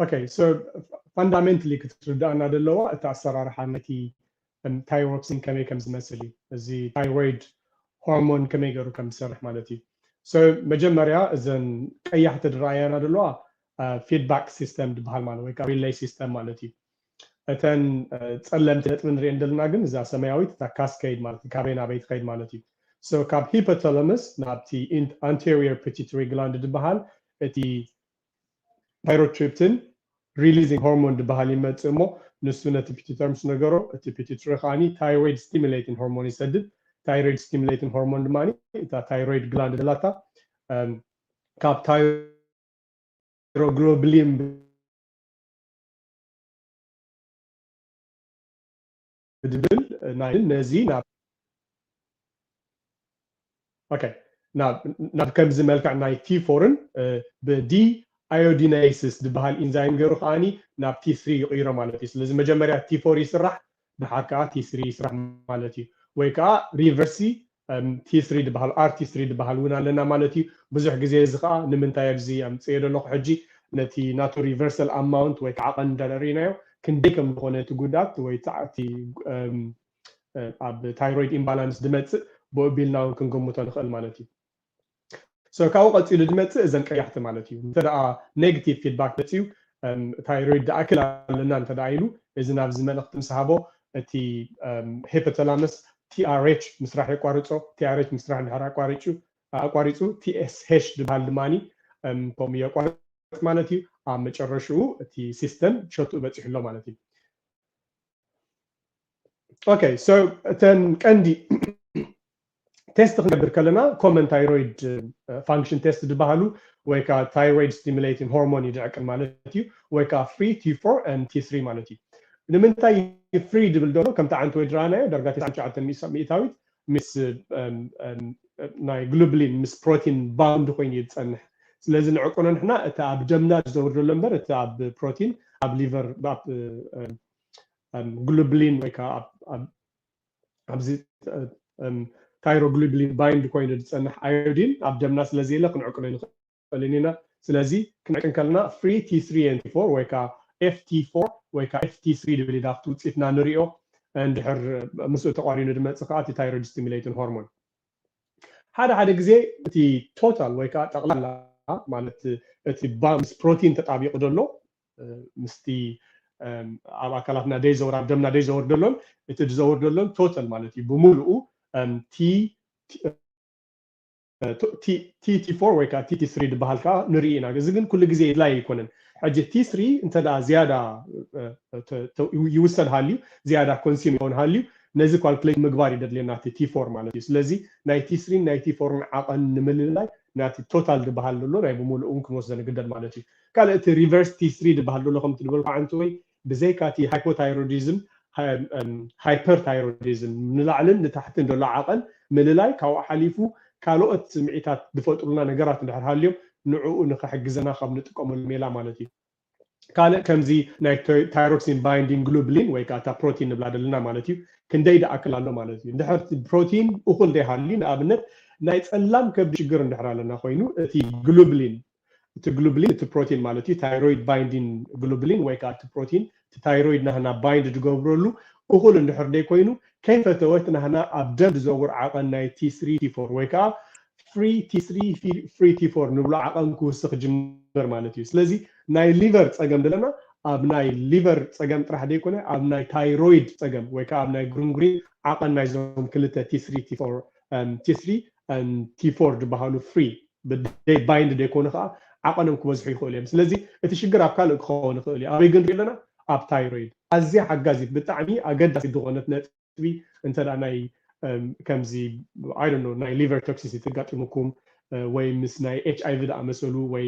okay so fundamentally ክትርዳእና ዘለዋ እቲ ኣሰራርሓ ነቲ ታይሮክሲን ከመይ ከም ዝመስል እዩ። እዚ ታይሮይድ ሆርሞን ከመይ ገይሩ ከም ዝሰርሕ ማለት እዩ። So መጀመርያ እዘን ቀያሕቲ ዝረኣያና ዘለዋ ፊድባክ ሲስተም ዝበሃል ማለት ወይ ከዓ ሪሌይ ሲስተም ማለት እዩ። እተን ጸለምቲ ነጥቢ ንሪኤን ዘለና ግን እዛ ሰማያዊት እታ ካስኬድ ማለት እዩ። ካበይ ናበይ ትኸይድ ማለት እዩ። So ካብ ሂፖታለመስ ናብቲ anterior pituitary gland ዝበሃል እቲ thyroxine releasing hormone ዝበሃል ይመፅእ እሞ ንሱ ነቲ pituitary ምስ ነገሮ እቲ pituitary ከዓኒ thyroid stimulating hormone ይሰድድ። Thyroid stimulating hormone ድማ እታ thyroid gland ደላታ ካብ thyroglobulin ብድብል ናይ ነዚ ናብ okay ናብ ከምዚ መልክዕ ናይ ቲ ፎርን ብ deiodinases ዝበሃል ኢንዛይም ገይሩ ከዓኒ ናብ ቲ ስሪ ይቕይሮ ማለት እዩ። ስለዚ መጀመርያ ቲ ፎር ይስራሕ፣ ድሓር ከዓ ቲ ስሪ ይስራሕ ማለት እዩ። ወይ ከዓ ሪቨርሲ ቲ ስሪ ዝበሃል ኣር ቲ ስሪ ዝበሃል እውን ኣለና ማለት እዩ። ብዙሕ ግዜ እዚ ከዓ ንምንታይ ኣብዚ ኣምፅኤ ዘለኹ ሕጂ ነቲ ናቱ ሪቨርሳል ኣማውንት ወይ ከዓ ዓቐን እንዳርኢናዮ ክንደይ ከም ዝኾነ እቲ ጉድኣት ወይ እቲ ኣብ ታይሮይድ ኢምባላንስ ዝመፅእ ብኡ ቢልና እውን ክንግምቶ ንኽእል ማለት እዩ። So ካብኡ ቀፂሉ ዝመፅእ እዘን ቀያሕቲ ማለት እዩ። እንተ ደኣ ኔጋቲቭ ፊድባክ መፅዩ ታይሮይድ ዝኣክል ኣለና እንተ ደኣ ኢሉ እዚ ናብዚ መልእኽቲ ምስ ሃቦ እቲ ሂፖታላመስ ቲ ኣር ኤች ምስራሕ የቋርፆ። ቲ ኣር ኤች ምስራሕ እንድሕር ኣቋሪፁ ኣቋሪፁ ቲ ኤስ ኤች ዝበሃል ድማ ከምኡ የቋርፅ ማለት እዩ። ኣብ መጨረሽኡ እቲ ሲስተም ሸትኡ በፂሑ ኣሎ ማለት እዩ። Okay so እተን ቀንዲ ቴስት ክንገብር ከለና ኮመን ታይሮይድ ፋንክሽን ቴስት ዝበሃሉ ወይ ከዓ ታይሮይድ ስቲሙሌቲንግ ሆርሞን ይድዕቅን ማለት እዩ። ወይ ከዓ ፍሪ ቲ ፎር ቲ ስሪ ማለት እዩ። ንምንታይ ፍሪ ድብል ዘሎ ከምቲ ዓንተ ወይ ድረኣናዮ ዳርጋ ተስዓን ትሽዓተን ሚእታዊት ምስ ናይ ግሉብሊን ምስ ፕሮቲን ባውንድ ኮይኑ እዩ ዝፀንሕ። ስለዚ ንዕቅኖ ንሕና እቲ ኣብ ደምና ዝዘውር ዘሎ እምበር እቲ ኣብ ፕሮቲን ኣብ ሊቨር ግሉብሊን ወይ ከዓ ኣብዚ ታይሮግሉብሊን ባይንድ ኮይኑ ዝፀንሕ ኣዮዲን ኣብ ደምና ስለዘየለ ክንዕቅኖ ንኽእልን ኢና። ስለዚ ክንዕቅን ከለና ፍሪ ቲ ስሪ ቲ ፎር ወይ ከዓ ኤፍ ቲ ፎር ወይ ከዓ ኤፍ ቲ ስሪ ድብል ኢዳ ኣብቲ ውፅኢትና ንሪኦ። እንድሕር ምስኡ ተቋሪኑ ድመፅእ ከዓ እቲ ታይሮይድ ስቲሙሌቲንግ ሆርሞን ሓደ ሓደ ግዜ እቲ ቶታል ወይ ከዓ ጠቕላላ ማለት እቲ ምስ ፕሮቲን ተጣቢቑ ዘሎ ምስቲ ኣብ ኣካላትና ደይዘውር ኣብ ደምና ደይዘውር ደሎን እቲ ዝዘውር ደሎን ቶታል ማለት እዩ ብምሉኡ ቲ ቲ ፎር ወይ ከዓ ቲ ቲ ስሪ ዝበሃል ከዓ ንርኢ ኢና። እዚ ግን ኩሉ ግዜ ድላይ ኣይኮነን። ሕጂ ቲ ስሪ እንተ ደኣ ዝያዳ ይውሰድ ሃልዩ ዝያዳ ኮንሱም ይኸውን ሃልዩ ነዚ ኳልኩሌት ምግባር እዩ ደድልየና እቲ ቲ ፎር ማለት እዩ። ስለዚ ናይ ቲ ስሪን ናይ ቲ ፎርን ዓቐን ንምልላይ ናቲ ቶታል ዝበሃል ዘሎ ናይ ብምሉእ እውን ክንወስዶ ንግደድ ማለት እዩ። ካልእ እቲ ሪቨርስ ቲ ስሪ ዝበሃል ዘሎ ከምቲ ዝበልኩ ዓንተ ወይ ብዘይካ እቲ ሃይፖታይሮዲዝም ሃይፐርታይሮዲዝም ንላዕልን ንታሕትን ዘሎ ዓቐን ምልላይ ካብኡ ሓሊፉ ካልኦት ስምዒታት ዝፈጥሩልና ነገራት እንድሕር ሃልዮም ንዕኡ ንክሕግዘና ካብ ንጥቀመሉ ሜላ ማለት እዩ። ካልእ ከምዚ ናይ ታይሮክሲን ባይንዲንግ ግሉብሊን ወይ ከዓ እታ ፕሮቲን ንብላ ዘለና ማለት እዩ ክንደይ ደኣክል ኣሎ ማለት እዩ። እንድሕር ፕሮቲን እኹል ደይሃልዩ ንኣብነት ናይ ፀላም ከብዲ ሽግር እንድሕር ኣለና ኮይኑ እቲ ግሉብሊን እቲ ግሉብሊን እቲ ፕሮቲን ማለት እዩ ታይሮይድ ባይንዲን ግሉብሊን ወይ ከዓ እቲ ፕሮቲን እቲ ታይሮይድ ናህና ባይንድ ዝገብረሉ እኹል እንድሕር ደይ ኮይኑ ከይፈተወት ናህና ኣብ ደም ዝዘውር ዓቐን ናይ ቲ ስሪ ቲ ፎር ወይ ከዓ ፍሪ ቲ ስሪ ፍሪ ቲ ፎር ንብሎ ዓቐን ክውስኽ ጅምር ማለት እዩ። ስለዚ ናይ ሊቨር ፀገም ዘለና ኣብ ናይ ሊቨር ፀገም ጥራሕ ደይኮነ ኣብ ናይ ታይሮይድ ፀገም ወይ ከዓ ኣብ ናይ ግሩንጉሪን ዓቐን ናይዞም ክልተ ቲ ስሪ ቲ ፎር ቲ ስሪ ቲ ፎር ዝበሃሉ ፍሪ ብደይ ባይንድ ደይኮኑ ከዓ ዓቐኖም ክበዝሑ ይኽእሉ እዮም። ስለዚ እቲ ሽግር ኣብ ካልእ ክኸውን ይኽእል እዩ። ኣበይ ግን ንሪኦ ኣለና? ኣብ ታይሮይድ። ኣዝያ ሓጋዚት ብጣዕሚ ኣገዳሲት ዝኾነት ነጥቢ እንተ ደኣ ናይ ከምዚ ኣይ ዶንት ኖ ናይ ሊቨር ቶክሲሲቲ ኣጋጢሙኩም ወይ ምስ ናይ ኤች ኣይ ቪ ዝኣመሰሉ ወይ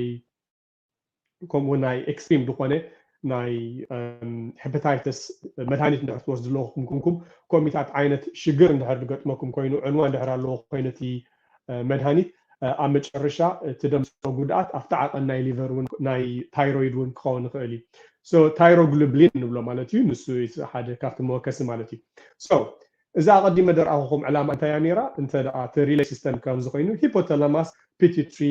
ከምኡ ናይ ኤክስትሪም ዝኾነ ናይ ሄፓታይተስ መድሃኒት እንድሕር ትወስዱ ኣለኹም ኩንኩም ከምኡታት ዓይነት ሽግር እንድሕር ዝገጥመኩም ኮይኑ ዕንዋ እንድሕር ኣለዎ ኮይኑ እቲ መድሃኒት ኣብ መጨረሻ እቲ ደምፅኦ ጉድኣት ኣብቲ ዓቐን ናይ ሊቨር እውን ናይ ታይሮይድ እውን ክኸውን ይኽእል እዩ። ታይሮግሉብሊን ንብሎ ማለት እዩ። ንሱ ሓደ ካብቲ መወከሲ ማለት እዩ። እዚ ኣቐዲመ ደርኣኹኹም ዕላማ እንታይ እያ ነይራ? እንተ ደኣ እቲ ሪሌ ሲስተም ከምዚ ኮይኑ ሂፖተለማስ ፒቲትሪ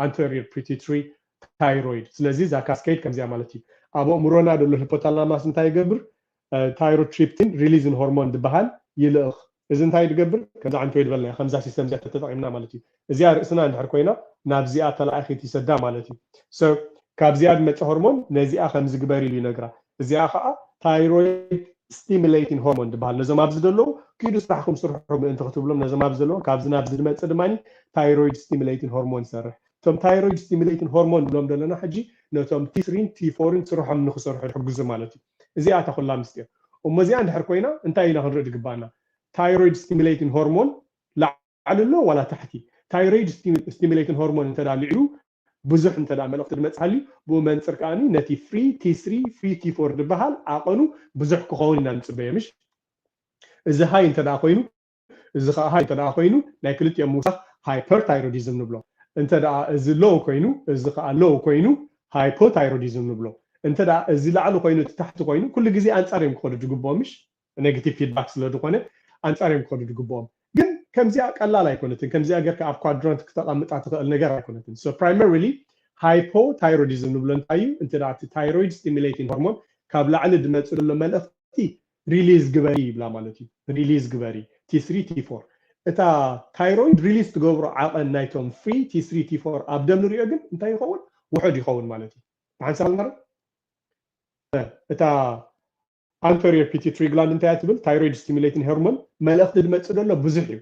ኣንተሪር ፒቲትሪ ታይሮይድ። ስለዚ እዛ ካስኬድ ከምዚኣ ማለት እዩ። ኣብ ኣእምሮና ዘሎ ሂፖታላማስ እንታይ ይገብር? ታይሮትሪፕቲን ሪሊዝን ሆርሞን ዝበሃል ይልእኽ። እዚ እንታይ ዝገብር? ከምዚ ዓንቶ ይድበልና ከምዛ ሲስተም እዚኣ ተተጠቂምና ማለት እዩ። እዚኣ ርእስና እንድሕር ኮይና ናብዚኣ ተላኢኺ ትሰዳ ማለት እዩ። So ካብዚኣ ዝመፀ ሆርሞን ነዚኣ ከምዚ ግበር ኢሉ ይነግራ። እዚኣ ከዓ ታይሮይድ ስቲሙሌቲን ሆርሞን ዝበሃል ነዞም ኣብዚ ዘለዉ ኪዱ ስራሕኩም ስርሑ ምእንቲ ክትብሎም ነዞም ኣብዚ ዘለዉ ካብዚ ናብዚ ዝመፅእ ድማ ታይሮይድ ስቲሙሌቲን ሆርሞን ይሰርሕ። እቶም ታይሮይድ ስቲሙሌቲን ሆርሞን ንብሎም ዘለና ሕጂ ነቶም ቲ ስሪን ቲ ፎርን ስርሖም ንክሰርሑ ይሕግዙ ማለት እዩ። እዚኣ እታ ኩላ ምስጢር። እሞ እዚኣ እንድሕር ኮይና እንታይ ኢና ክንርኢ ዝግባኣና? ታይሮይድ ስቲሙሌቲን ሆርሞን ላዕሊ ኣሎ ዋላ ታሕቲ? ታይሮይድ ስቲሙሌቲን ሆርሞን እንተ ልዕሉ ብዙሕ እንተ መልእኽቲ ዝመፅእ ሃልዩ ብኡ መንፅር ከዓኒ ነቲ ፍሪ ቲ ስሪ ፍሪ ቲ ፎር ዝበሃል ዓቐኑ ብዙሕ ክኸውን ኢና ንፅበዮ ምሽ? እዚ ሃይ እንተ ኮይኑ እዚ ከዓ ሃይ እንተ ኮይኑ ናይ ክልቲኦም ምውሳኽ ሃይፐርታይሮዲዝም ንብሎ። እንተ እዚ ሎው ኮይኑ እዚ ከዓ ሎው ኮይኑ ሃይፖታይሮዲዝም ንብሎ። እንተ እዚ ላዕሊ ኮይኑ እቲ ታሕቲ ኮይኑ ኩሉ ግዜ ኣንፃር እዮም ክኸዱ ዝግብኦም ምሽ? ኔጌቲቭ ፊድባክ ስለ ዝኾነ ኣንፃር እዮም ክኸዱ ዝግብኦም። ግን ከምዚኣ ቀላል ኣይኮነትን። ከምዚኣ ጌርካ ኣብ ኳድራንት ክተቐምጣ ትኽእል ነገር ኣይኮነትን። So primarily ሃይፖታይሮዲዝም ንብሎ እንታይ እዩ? እንተ እቲ ታይሮይድ ስቲሙሌቲን ሆርሞን ካብ ላዕሊ ዝመፅእ ዘሎ መልእኽቲ ሪሊዝ ግበሪ ይብላ ማለት እዩ። ሪሊዝ ግበሪ ቲ ስሪ ቲ ፎር። እታ ታይሮይድ ሪሊዝ ትገብሮ ዓቐን ናይቶም ፍሪ ቲ ስሪ ቲ ፎር ኣብ ደም ንሪኦ ግን እንታይ ይኸውን? ውሑድ ይኸውን ማለት እዩ። ብሓንሳብ ማለት እታ ኣንተሪየር ፒቲትሪ ግላንድ እንታይ እያ ትብል? ታይሮይድ ስቲሙሌቲን ሆርሞን መልእኽቲ ዝመፅእ ዘሎ ብዙሕ እዩ።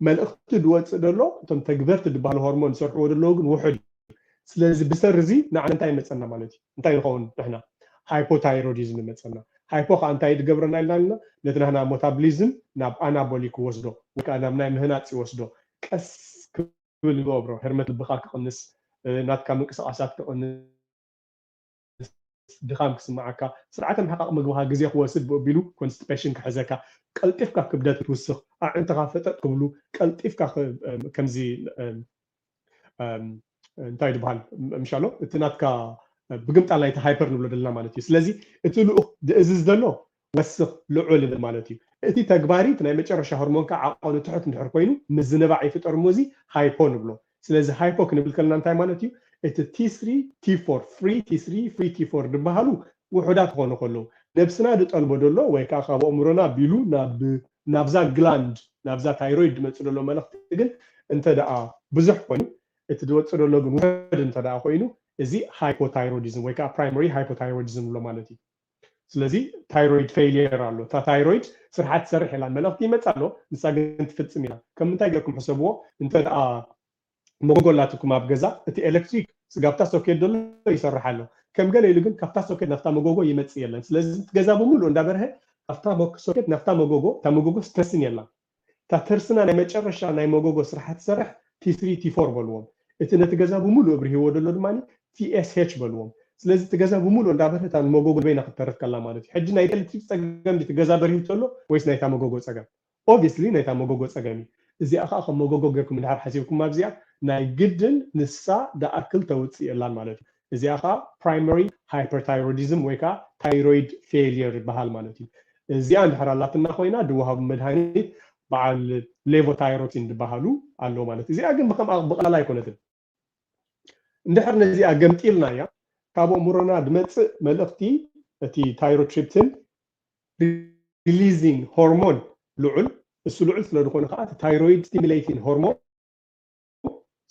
መልእኽቲ ዝወፅእ ዘሎ እቶም ተግበርቲ ዝበሃሉ ሆርሞን ዝሰርሕዎ ዘለዉ ግን ውሑድ እዩ። ስለዚ ብሰሪ እዚ ንዓና እንታይ ይመፀና ማለት እዩ? እንታይ ንኸውን ንሕና? ሃይፖታይሮዲዝም ይመፀና። ሃይፖ ከዓ እንታይ ዝገብረና ኢልና ኣለና? ነቲ ናህና ሞታብሊዝም ናብ ኣናቦሊክ ይወስዶ ወይ ከዓ ናብ ናይ ምህናፅ ይወስዶ። ቀስ ክብል ይገብሮ። ህርመት ልብኻ ክቕንስ፣ ናትካ ምንቅስቓሳት ክቕንስ፣ ድኻም ክስምዓካ፣ ስርዓተ ምሕቃቕ ምግብኻ ግዜ ክወስድ ብኡ ኣቢሉ ኮንስቲፔሽን ክሕዘካ፣ ቀልጢፍካ ክብደት ክትውስኽ፣ ኣዕንትኻ ፈጠጥ ክብሉ፣ ቀልጢፍካ ከምዚ እንታይ ዝበሃል ምሻሎ እቲ ናትካ ብግምጣል ናይቲ ሃይፐር ንብሎ ዘለና ማለት እዩ። ስለዚ እቲ ልኡኽ ዝእዝዝ ዘሎ ወስኽ ልዑል ይብል ማለት እዩ። እቲ ተግባሪ እቲ ናይ መጨረሻ ሆርሞንካ ዓቐኑ ትሑት እንድሕር ኮይኑ ምዝንባዕ ይፍጠር እሞ እዚ ሃይፖ ንብሎ። ስለዚ ሃይፖ ክንብል ከለና እንታይ ማለት እዩ? እቲ ቲ ስሪ ቲ ፎር ፍሪ ቲ ስሪ ፍሪ ቲ ፎር ዝበሃሉ ውሑዳት ክኾኑ ከለዉ ነብስና ዝጠልቦ ዘሎ ወይ ከዓ ካብ ኣእምሮና ቢሉ ናብ ናብዛ ግላንድ ናብዛ ታይሮይድ ዝመፅእ ዘሎ መልእኽቲ ግን እንተ ደኣ ብዙሕ ኮይኑ እቲ ዝወፅእ ዘሎ ግን ውሑድ እንተ ደኣ ኮይኑ እዚ ሃይፖታይሮዲዝም ወይ ከዓ ፕራይመሪ ሃይፖታይሮዲዝም ንብሎ ማለት እዩ። ስለዚ ታይሮይድ ፌይሊየር ኣሎ። እታ ታይሮይድ ስርሓ ትሰርሕ ኢላ መልእኽቲ ይመፅእ ኣሎ፣ ንሳ ግን ትፍፅም ኢላ። ከም ምንታይ ገርኩም ሕሰብዎ? እንተ ደኣ መጎጎ ኣላትኩም ኣብ ገዛ እቲ ኤሌክትሪክ ስጋብታ ሶኬት ዘሎ ይሰርሕ ኣሎ። ከም ገለ ኢሉ ግን ካብታ ሶኬት ናብታ መጎጎ ይመፅእ የለን። ስለዚ እቲ ገዛ ብምሉእ እንዳበርሀ ካብታ ሶኬት ናብታ መጎጎ እታ መጎጎ ስተስን የላ። እታ ተርስና ናይ መጨረሻ ናይ መጎጎ ስርሓ ትሰርሕ ቲ ስሪ ቲ ፎር በልዎም። እቲ ነቲ ገዛ ብምሉእ እብርሂዎ ዘሎ ድማ ቲ ኤስ ኤች በልዎም። ስለዚ እቲ ገዛ ብምሉእ እንዳበርሀ እታ መጎጎ በይና ክትተርፍ ከላ ማለት እዩ። ሕጂ ናይ ኤሌክትሪክ ፀገም እቲ ገዛ በሪሁ ዘሎ ወይስ ናይታ መጎጎ ፀገም? ኦብቪስሊ ናይታ መጎጎ ፀገም እዩ። እዚኣ ከዓ ከም መጎጎ ጌርኩም እንድሕር ሓሲብኩም ኣብዚኣ ናይ ግድን ንሳ ደኣክል ተውፅእ የላን ማለት እዩ። እዚኣ ከዓ ፕራይመሪ ሃይፐርታይሮዲዝም ወይ ከዓ ታይሮይድ ፌሊየር ይበሃል ማለት እዩ። እዚኣ እንድሕር ኣላትና ኮይና ድወሃቡ መድሃኒት በዓል ሌቮታይሮክሲን ዝበሃሉ ኣለዉ ማለት እዩ። እዚኣ ግን ብከምኣ ብቐላል ኣይኮነትን። እንድሕር ነዚኣ ገምጢልናያ ካብ ኣእምሮና ዝመፅእ መልእኽቲ እቲ ታይሮትሪፕቲን ሪሊዚንግ ሆርሞን ልዑል እሱ ልዑል ስለ ዝኾነ ከዓ እቲ ታይሮይድ ስቲሙሌቲንግ ሆርሞን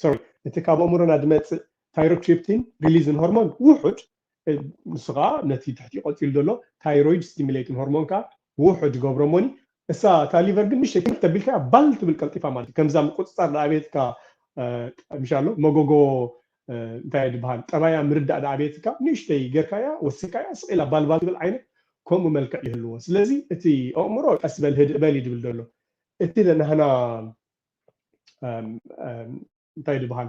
ሶሪ እቲ ካብ ኣእምሮና ዝመፅእ ታይሮትሪፕቲን ሪሊዝን ሆርሞን ውሑድ ንሱ ከዓ ነቲ ትሕቲ ቀፂሉ ዘሎ ታይሮይድ ስቲሙሌቲንግ ሆርሞን ከዓ ውሑድ ይገብሮ እሞኒ እሳ እታ ሊቨር ግን ንእሽተይ ክልተ ቢልካያ ባል ትብል ቀልጢፋ ማለት እዩ። ከምዛ ምቁፅፃር ንኣብየትካ ምሻሎ መጎጎ እንታይ ዝበሃል ጠባያ ምርዳእ ንኣብየትካ ንእሽተይ ጌርካያ ወሲካያ ስቕ ኢላ ባልባል ትብል ዓይነት ከምኡ መልክዕ ይህልዎ። ስለዚ እቲ ኣእምሮ ቀስ በል ህድእ በል እዩ ዝብል ዘሎ። እቲ ናህና እንታይ ዝበሃል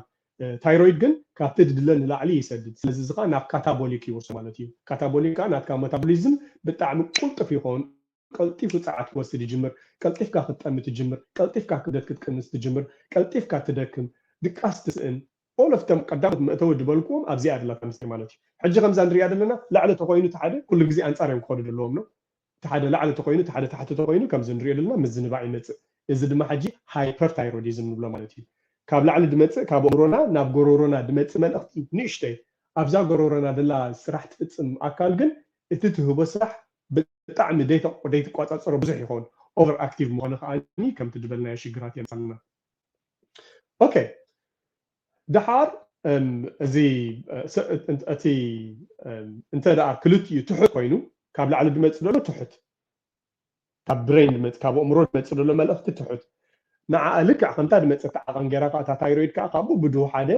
ታይሮይድ ግን ካብቲ ድድለ ንላዕሊ ይሰድድ። ስለዚ እዚ ከዓ ናብ ካታቦሊክ ይወስዶ ማለት እዩ። ካታቦሊክ ከዓ ናትካ መታቦሊዝም ብጣዕሚ ቁልጡፍ ይኸውን። ቀልጢፉ ፃዓት ክወስድ ይጅምር። ቀልጢፍካ ክትጠሚ ትጅምር። ቀልጢፍካ ክብደት ክትቅንስ ትጅምር። ቀልጢፍካ ትደክም። ድቃስ ትስእን። ኦለፍቶም ቀዳሞት መእተዊ ዝበልክዎም ኣብዚኣ ደላ ተምስር ማለት እዩ። ሕጂ ከምዛ ንሪኣ ዘለና ላዕሊ ተኮይኑ ተሓደ ኩሉ ግዜ ኣንፃር እዮም ክኸዱ ዘለዎም ነው። እቲ ሓደ ላዕሊ ተኮይኑ እቲ ሓደ ታሕቲ ተኮይኑ ከምዚ ንሪኦ ዘለና ምዝንባዕ ይመፅእ። እዚ ድማ ሕጂ ሃይፐርታይሮዲዝም ንብሎ ማለት እዩ። ካብ ላዕሊ ድመፅእ ካብ ኣእምሮና ናብ ጎሮሮና ድመፅእ መልእኽቲ ንእሽተይ ኣብዛ ጎሮሮና ደላ ስራሕ ትፍፅም ኣካል ግን እቲ ትህቦ ስራሕ ብጣዕሚ ደይተ- ደይትቋፃፀሮ ብዙሕ ይኸውን። ኦቨር ኣክቲቭ ምኾነ ከዓኒ ከምቲ ዝበልናዮ ሽግራት የምፃልና። ኦኬ፣ ደሓር እም፣ እዚ እ፣ ስ- እ፣ እቲ እም፣ እንተ ደኣ ክልቲኡ ትሑት ኮይኑ ካብ ላዕሊ ድመፅእ ዘሎ ትሑት፣ ካብ ብሬን ድመፅእ፣ ካብ ኣእምሮ ድመፅእ ዘሎ መልእኽቲ ትሑት፣ ንዓ ልክዕ ከምታ ድመፀት ዓቐን ገይራ ከዓ እታ ታይሮይድ ከዓ ካብኡ ብድሁ ሓደ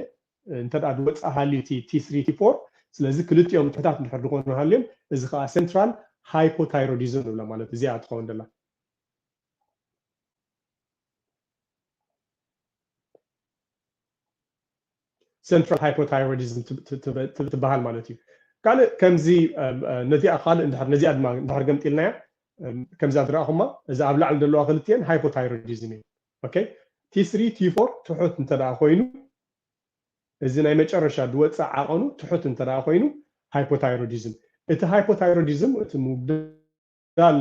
እንተ ደኣ ድወፅእ ሃልዩ እቲ ቲ ስሪ ቲ ፎር። ስለዚ ክልቲኦም ትሑታት እንድሕር ድኾኑ ሃልዮም፣ እዚ ከዓ ሴንትራል ሃይፖታይሮዲዝም ንብላ ማለት እዚኣ ትኸውን ደላ። ሴንትራል ሃይፖታይሮዲዝም ትብ- ትብ- ትብ- ትብ- ትበሃል ማለት እዩ። ካልእ ከምዚ እም፣ እ፣ ነዚኣ ካልእ እንድሕር ነዚኣ ድማ እንድሕር ገምጢልናያ እም፣ ከምዛ ዝረኣኹማ እዚ ኣብ ላዕሊ ዘለዋ ክልቲኤን ሃይፖታይሮዲዝም እዩ። ኦኬ፣ ቲ ስሪ ቲ ፎር ትሑት እንተ ደኣ ኮይኑ፣ እዚ ናይ መጨረሻ ዝወፅእ ዓቐኑ ትሑት እንተ ደኣ ኮይኑ ሃይፖታይሮዲዝም። እቲ ሃይፖታይሮዲዝም እቲ ምጉዳል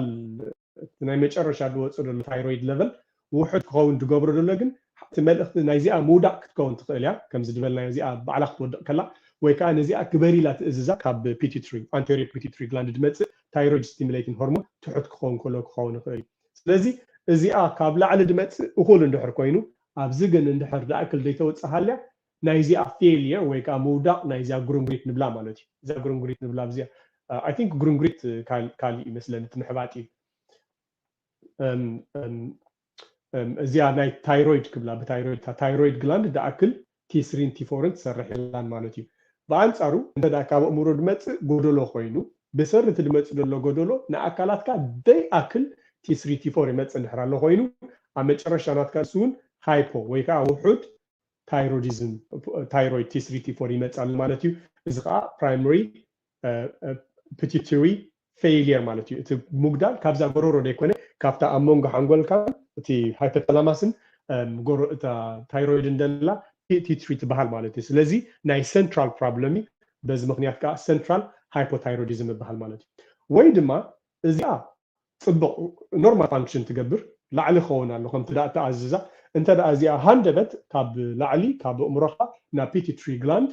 እቲ ናይ መጨረሻ ዝወፅእ ዘሎ ታይሮይድ ለቨል ውሑድ ክኸውን ዝገብሮ ዘሎ ግን እቲ መልእኽቲ ናይዚኣ ምውዳቕ ክትከውን ትኽእል እያ። ከምዚ ዝበልናዮ እዚኣ ባዕላ ክትወድቕ ከላ ወይ ከዓ ነዚኣ ግበሪ ኢላ ትእዝዛ ካብ ፒቲትሪ፣ ኣንቴሪዮር ፒቲትሪ ግላንድ ዝመፅእ ታይሮይድ ስቲሙሌቲንግ ሆርሞን ትሑት ክኸውን ከሎ ክኸውን ይኽእል እዩ። ስለዚ እዚኣ ካብ ላዕሊ ዝመፅእ እኹል እንድሕር ኮይኑ ኣብዚ ግን እንድሕር ዝኣክል ዘይተወፅእ ሃልያ ናይዚኣ ፌልየር ወይ ከዓ ምውዳቕ ናይዚኣ ጉርንጉሪት ንብላ ማለት እዩ። እዛ ጉርንጉሪት ንብላ እዚኣ ኣይ ቲንክ ጉርንጉሪት ካል- ካልእ ይመስለኒ እቲ ምሕባጥ እዩ። እም፣ እም፣ እም፣ እዚኣ ናይ ታይሮይድ ክብላ ብታይሮይድ እታ ታይሮይድ ግላንድ ዝኣክል ቲ ስሪን ቲ ፎርን ትሰርሕ የላን ማለት እዩ። ብኣንፃሩ እንተ ደኣ ካብ ኣእምሮ ዝመፅእ ጎደሎ ኮይኑ ብሰሪ እቲ ዝመፅእ ዘሎ ጎደሎ ንኣካላትካ ደይኣክል ቲ ስሪ ቲ ፎር ይመፅእ እንድሕር ኣሎ ኮይኑ ኣብ መጨረሻ ናትካ ንሱ እውን ሃይፖ ወይ ከዓ ውሑድ ታይሮዲዝም ታይሮይድ ቲ ስሪ ቲ ፎር ይመፅእ ኣሎ ማለት እዩ። እዚ ከዓ ፕራይመሪ ፒቲትሪ ፌይሊየር ማለት እዩ። እቲ ምጉዳል ካብዛ ጎሮሮ ዘይኮነ ካብታ ኣብ መንጎ ሓንጎልካ እቲ ሃይፖታላማስን እም፣ ጎሮ እታ ታይሮይድ እንደላ ፒቲትሪ ትበሃል ማለት እዩ። ስለዚ ናይ ሴንትራል ፕሮብለም እዩ። በዚ ምክንያት ከዓ ሴንትራል ሃይፖታይሮዲዝም ይበሃል ማለት እዩ። ወይ ድማ እዚኣ ፅቡቕ ኖርማል ፋንክሽን ትገብር ላዕሊ ክኸውን ኣሎ ከምቲ ደኣ ተኣዝዛ እንተ ደኣ እዚኣ ሃንደበት ካብ ላዕሊ ካብ ኣእምሮኻ ናብ ፒቲትሪ ግላንድ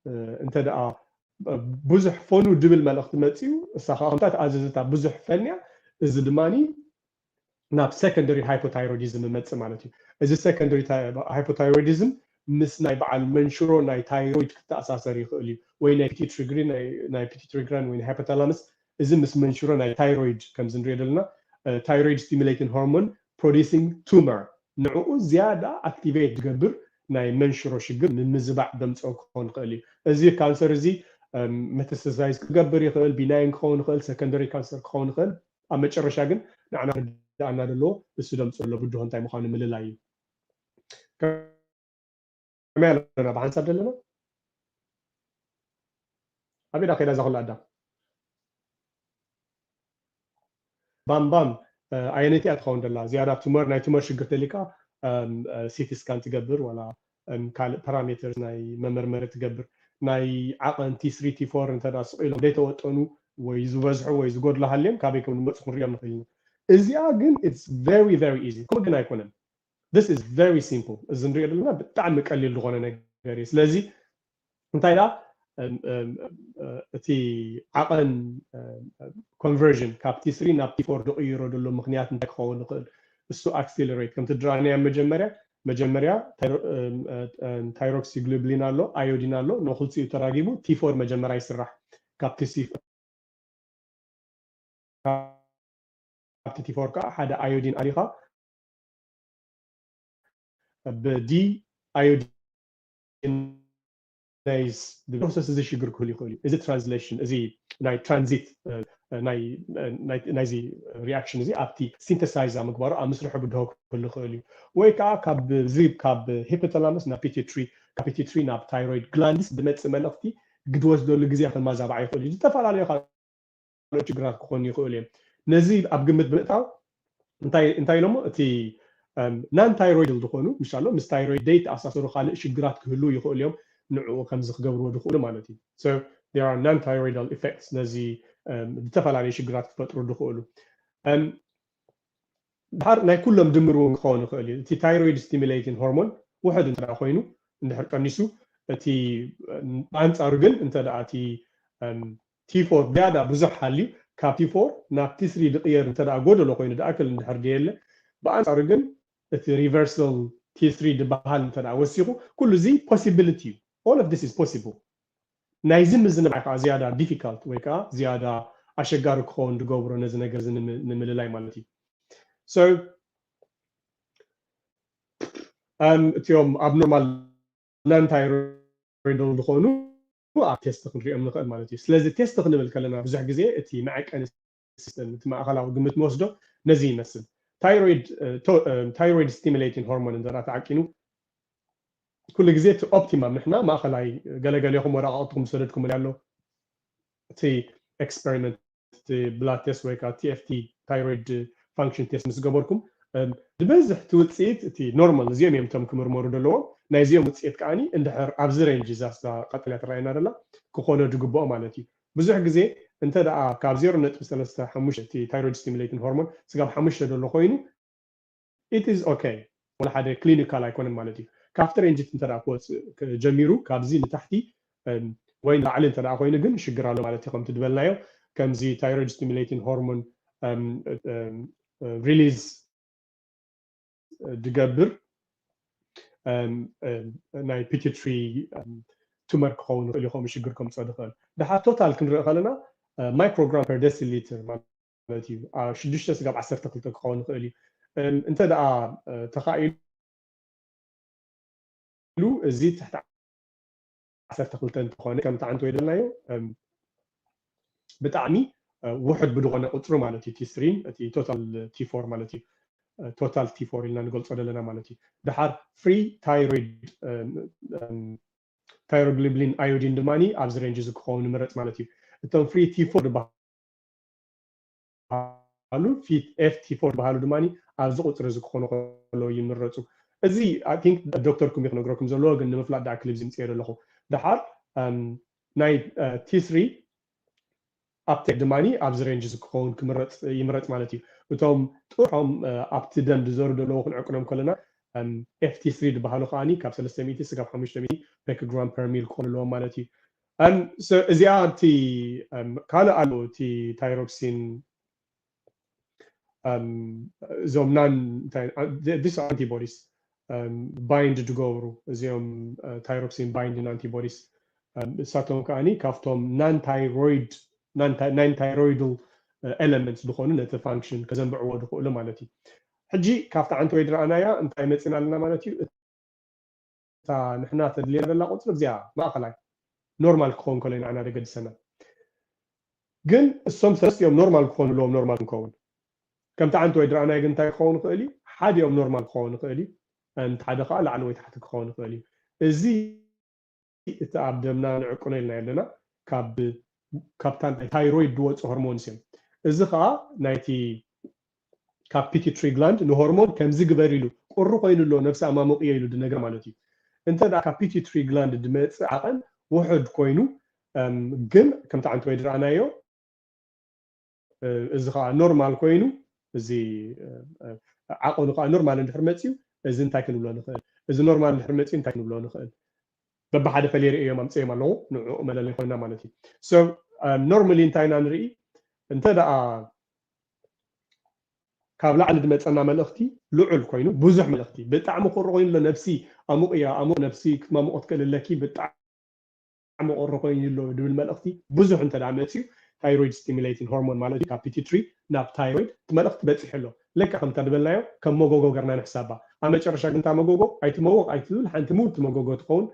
እ፣ እንተ ደኣ ብዙሕ ፈኑ ድብል መልእኽቲ መፅኡ እሳ ከዓ ከምታ ተኣዘዘታ ብዙሕ ፈንያ እዚ ድማ ናብ ሰከንደሪ ሃይፖታይሮዲዝም ይመፅእ ማለት እዩ። እዚ ሰከንደሪ ሃይፖታይሮዲዝም ምስ ናይ በዓል መንሽሮ ናይ ታይሮይድ ክተኣሳሰር ይኽእል እዩ ወይ ናይ ፒቲትሪ ግሪን ናይ ፒቲትሪ ግላንድ ወይ ናይ ሃይፖታላመስ እዚ ምስ መንሽሮ ናይ ታይሮይድ ከምዚ ንሪኦ ዘለና ታይሮይድ ስቲሙሌቲንግ ሆርሞን ፕሮዲሲንግ ቱመር ንዕኡ ዝያዳ ኣክቲቬት ዝገብር ናይ መንሽሮ ሽግር ንምዝባዕ ዘምፅኦ ክኸውን ይኽእል እዩ። እዚ ካንሰር እዚ መተስተሳይዝ ክገብር ይኽእል፣ ቢናይን ክኸውን ይኽእል፣ ሰከንደሪ ካንሰር ክኸውን ይኽእል። ኣብ መጨረሻ ግን ንዓና ክርድኣና ዘለዎ እሱ ዘምፅኦ ዘሎ ብድሆ እንታይ ምዃኑ ምልላይ እዩ። ከመይ ኣለና ብሓንሳብ ዘለና? ኣበይ ዳ ከይዳ እዛ ኩላ ኣዳም? ባም ባም ኣየነይቲ እያ ትኸውን ደላ ዝያዳ ቱመር ናይ ቱመር ሽግር ተሊካ ሲቲ ስካን ትገብር ዋላ ካልእ ፓራሜተር ናይ መመርመሪ ትገብር ናይ ዓቐን ቲ ስሪ ቲ ፎር እንተ ስቕ ኢሎም ዘይተወጠኑ ወይ ዝበዝሑ ወይ ዝጎድሉ ሃልዮም ካበይ ከም ዝመፁ ክንሪኦም ንኽእል ኢና። እዚኣ ግን it's very very easy ከምኡ ግን ኣይኮነን። This is very simple እዚ ንሪኦ ዘለና ብጣዕሚ ቀሊል ዝኾነ ነገር እዩ። ስለዚ እንታይ ዳ እቲ ዓቐን ኮንቨርዥን ካብ ቲ ስሪ ናብ ቲ ፎር ዝቕይሮ ዘሎ ምክንያት እንታይ ክኸውን ይኽእል? እሱ ኣክሲለሬት ከምቲ ድራንያ መጀመርያ መጀመርያ ታይሮክሲግሉብሊን ኣሎ ኣዮዲን ኣሎ ንክልቲኡ ተራጊቡ ቲ ፎር መጀመርያ ይስራሕ ካብቲ ሲ ካብቲ ቲ ፎር ከዓ ሓደ ኣዮዲን ኣሊኻ ብዲ ኣዮዲን ናይ ፕሮሰስ እዚ ሽግር ክህሉ ይኽእል እዩ። እዚ ትራንስሌሽን እዚ ናይ ትራንዚት ናይዚ ሪኣክሽን እዚ ኣብቲ ሲንተሳይዝ ኣብ ምግባሩ ኣብ ምስርሑ ብድሆ ክህሉ ይኽእል እዩ። ወይ ከዓ ካብዚ ካብ ሂፖታላመስ ናብ ፒቲትሪ ካብ ፒቲትሪ ናብ ታይሮይድ ግላንድስ ዝመፅእ መልእኽቲ ክትወስደሉ ግዜ ከማዛባዕ ይኽእል እዩ። ዝተፈላለዩ ካልኦት ችግራት ክኾኑ ይኽእሉ እዮም። ነዚ ኣብ ግምት ብምእታው እንታይ ኢሎሞ እቲ ናን ታይሮይዳል ዝኾኑ ምሻሎ ምስ ታይሮይድ ዘይተኣሳሰሩ ካልእ ሽግራት ክህልዉ ይኽእሉ እዮም ንዕኡ ከምዚ ክገብርዎ ዝኽእሉ ማለት እዩ። ናን ታይሮይዳል ኢፌክትስ ነዚ ዝተፈላለዩ ሽግራት ክፈጥሩ ዝኽእሉ ድሓር ናይ ኩሎም ድምር እውን ክኸውን ይኽእል እዩ። እቲ ታይሮይድ ስቲሙሌቲንግ ሆርሞን ውሕድ እንተ ኮይኑ እንድሕር ቀኒሱ እቲ ብኣንፃሩ ግን እንተ ደኣ እቲ ቲ ፎር ዝያዳ ብዙሕ ሃልዩ ካብ ቲ ፎር ናብ ቲ ስሪ ዝቕየር እንተ ደኣ ጎደሎ ኮይኑ ዝኣክል እንድሕር ድየለ፣ ብኣንፃሩ ግን እቲ reversal ቲ ስሪ ዝበሃል እንተ ደኣ ወሲኹ፣ ኩሉ እዚ possibility እዩ። All of this is possible። ናይዚ ምዝንባዕ ከዓ ዝያዳ difficult ወይ ከዓ ዝያዳ ኣሸጋሪ ክኸውን ዝገብሮ ነዚ ነገር እዚ ንምልላይ ማለት እዩ። So እም፣ እቲኦም ኣብ normal non thyroidal ዝኾኑ ኣብ ቴስት ክንሪኦም ንኽእል ማለት እዩ። ስለዚ ቴስት ክንብል ከለና ብዙሕ ግዜ እቲ መዐቀኒ ሲስተም እቲ ማእኸላዊ ግምት ንወስዶ ነዚ ይመስል። ታይሮይድ thyroid stimulating hormone እንተ ተዓቂኑ ኩሉ ግዜ እቲ ኦፕቲማም ንሕና ማእኸላይ ገለገሌኹም ወረቃቕትኩም ዝሰደድኩም ኣሎ እቲ experiment እቲ blood test ወይ ከዓ T F T thyroid function test ምስ ገበርኩም ዝበዝሕ እቲ ውፅኢት እቲ ኖርማል እዚኦም እዮም እቶም ክምርመሩ ዘለዎም። ናይዚኦም ውፅኢት ከዓኒ እንድሕር ኣብዚ ሬንጅ እዛ ስጋ ቀጠልያ ትረኣየና ደላ ክኾኖ ዝግብኦ ማለት እዩ። ብዙሕ ግዜ እንተ ደኣ ካብ ዜሮ ነጥቢ ሰለስተ ሓሙሽተ እቲ thyroid stimulating hormone ስጋብ ሓሙሽተ ዘሎ ኮይኑ it is okay። ወላ ሓደ ክሊኒካል ኣይኮነን ማለት እዩ። ካብቲ ሬንጅ እንተ ደኣ ክወፅእ ጀሚሩ ካብዚ ንታሕቲ ወይ ንላዕሊ እንተ ደኣ ኮይኑ ግን ሽግር ኣሎ ማለት እዩ። ከምቲ ዝበልናዮ ከምዚ thyroid stimulating hormone release ዝገብር ናይ pituitary tumor ክኸውን ይኽእል እዩ። ከምኡ ሽግር ከምፅኦ ዝኽእል ድሓር ቶታል ክንርኢ ከለና microgram per deciliter ማለት እዩ ሽዱሽተ ስጋብ ዓሰርተ ክልተ ክኸውን ይኽእል እዩ። እንተ ደኣ ተኻኢሉ እዚ ትሕቲ ዓሰርተ ክልተ እንተኾነ ከምቲ ዓንተ ወይ ደልናዮ ብጣዕሚ ውሕድ ብዝኾነ ቁፅሪ ማለት እዩ ቲ ስሪን እቲ ቶታል ቲ ፎር ማለት እዩ። ቶታል ቲ ፎር ኢልና ንገልፆ ዘለና ማለት እዩ። ድሓር free thyroid thyroglobulin iodine ድማ ኣብዚ ሬንጅ እዚ ክኸውን ይምረፅ ማለት እዩ። እቶም free ቲ ፎር ዝበሃሉ F T four ዝበሃሉ ድማ ኣብዚ ቁፅሪ እዚ ክኾኑ ከለዉ ይምረፁ። እዚ I think ዶክተርኩም እዩ ክነግረኩም ዘለዎ፣ ግን ንምፍላጥ ደኣ ክሊፕ ዝምፅኦ ዘለኹ። ድሓር ናይ ቲ ስሪ ኣፕቴክ ድማ ኣብዚ ሬንጅ እዚ ክኸውን ክምረፅ ይምረፅ ማለት እዩ። እቶም ጥርሖም ኣብቲ ደም ዝዘሩ ዘለዉ ክንዕቅኖም ከለና F T three ዝበሃሉ ከዓኒ ካብ ሰለስተ ሚእቲ ስጋብ ሓሙሽተ ሚእቲ ፔክግራም per mil ክኾኑ ኣለዎም ማለት እዩ። እዚኣ እቲ ካልእ ኣሎ እቲ ታይሮክሲን እዞም non this antibodies bind ዝገብሩ እዚኦም thyroxine binding antibodies እሳቶም ከዓኒ ካብቶም non thyroid non thyroidal elements ዝኾኑ ነቲ function ከዘንብዕዎ ዝኽእሉ ማለት እዩ። ሕጂ ካብቲ ዓንተ ወይ ድረኣናያ እንታይ መፂና ኣለና ማለት እዩ። እታ ንሕና ተድልየና ዘላ ቁፅሪ እዚኣ ማእኸላይ ኖርማል ክኸውን ከሎ ንዓና ደገድሰና። ግን እሶም ሰለስቲኦም ኖርማል ክኾኑ ኣለዎም። ኖርማል ክንከውን ከምቲ ዓንተ ወይ ድረኣናዮ ግን እንታይ ክኸውን ይኽእል እዩ? ሓዲኦም ኖርማል ክኸውን ይኽእል እዩ። እቲ ሓደ ከዓ ላዕሊ ወይ ታሕቲ ክኸውን ይኽእል እዩ። እዚ እቲ ኣብ ደምና ንዕቅኖ ኢልና ኣለና ካብታ ናይ ታይሮይድ ዝወፁ ሆርሞንስ እዮም። እዚ ከዓ ናይቲ ካብ pituitary gland ንሆርሞን ከምዚ ግበር ኢሉ ቁሪ ኮይኑ ኣሎ ነብሲ ኣማሙቕዮ ኢሉ ድነግር ማለት እዩ። እንተ ደኣ ካብ pituitary gland ድመፅእ ዓቐን ውሑድ ኮይኑ ግን ከምቲ ዓንተ ወይ ድረኣናዮ እዚ ከዓ ኖርማል ኮይኑ እዚ ዓቐኑ ከዓ ኖርማል እንድሕር መፅዩ እዚ እንታይ ክንብሎ ንኽእል? እዚ ኖርማል እንድሕር መፅዩ እንታይ ክንብሎ ንኽእል? በብሓደ ፈለየ እዮም ኣምፅኦም ኣለዉ ንዕኡ መለለይ ኮይና ማለት እዩ። So normally እንታይ ኢና ንርኢ እንተ ደኣ ካብ ላዕሊ ዝመፀና መልእኽቲ ልዑል ኮይኑ ብዙሕ መልእኽቲ ብጣዕሚ ቁሪ ኮይኑ ኣሎ ነብሲ ኣሙቕያ ኣሙቕ ነብሲ ክትማሙቕ ትክእል ኣለኪ ብጣዕሚ ቁሪ ኮይኑ ኣሎ ዝብል መልእኽቲ ብዙሕ እንተ ደኣ መፅዩ thyroid stimulating hormone ማለት እዩ ካብ pituitary ናብ ታይሮይድ እቲ መልእኽቲ በፂሑ ኣሎ። ለካ ከምታ ዝበልናዮ ከም መጎጎ ገርና ንሕሳባ ኣብ መጨረሻ ግን እታ መጎጎ ኣይትመውቕ ኣይትብል ሓንቲ ምውቲ መጎጎ ትኸውን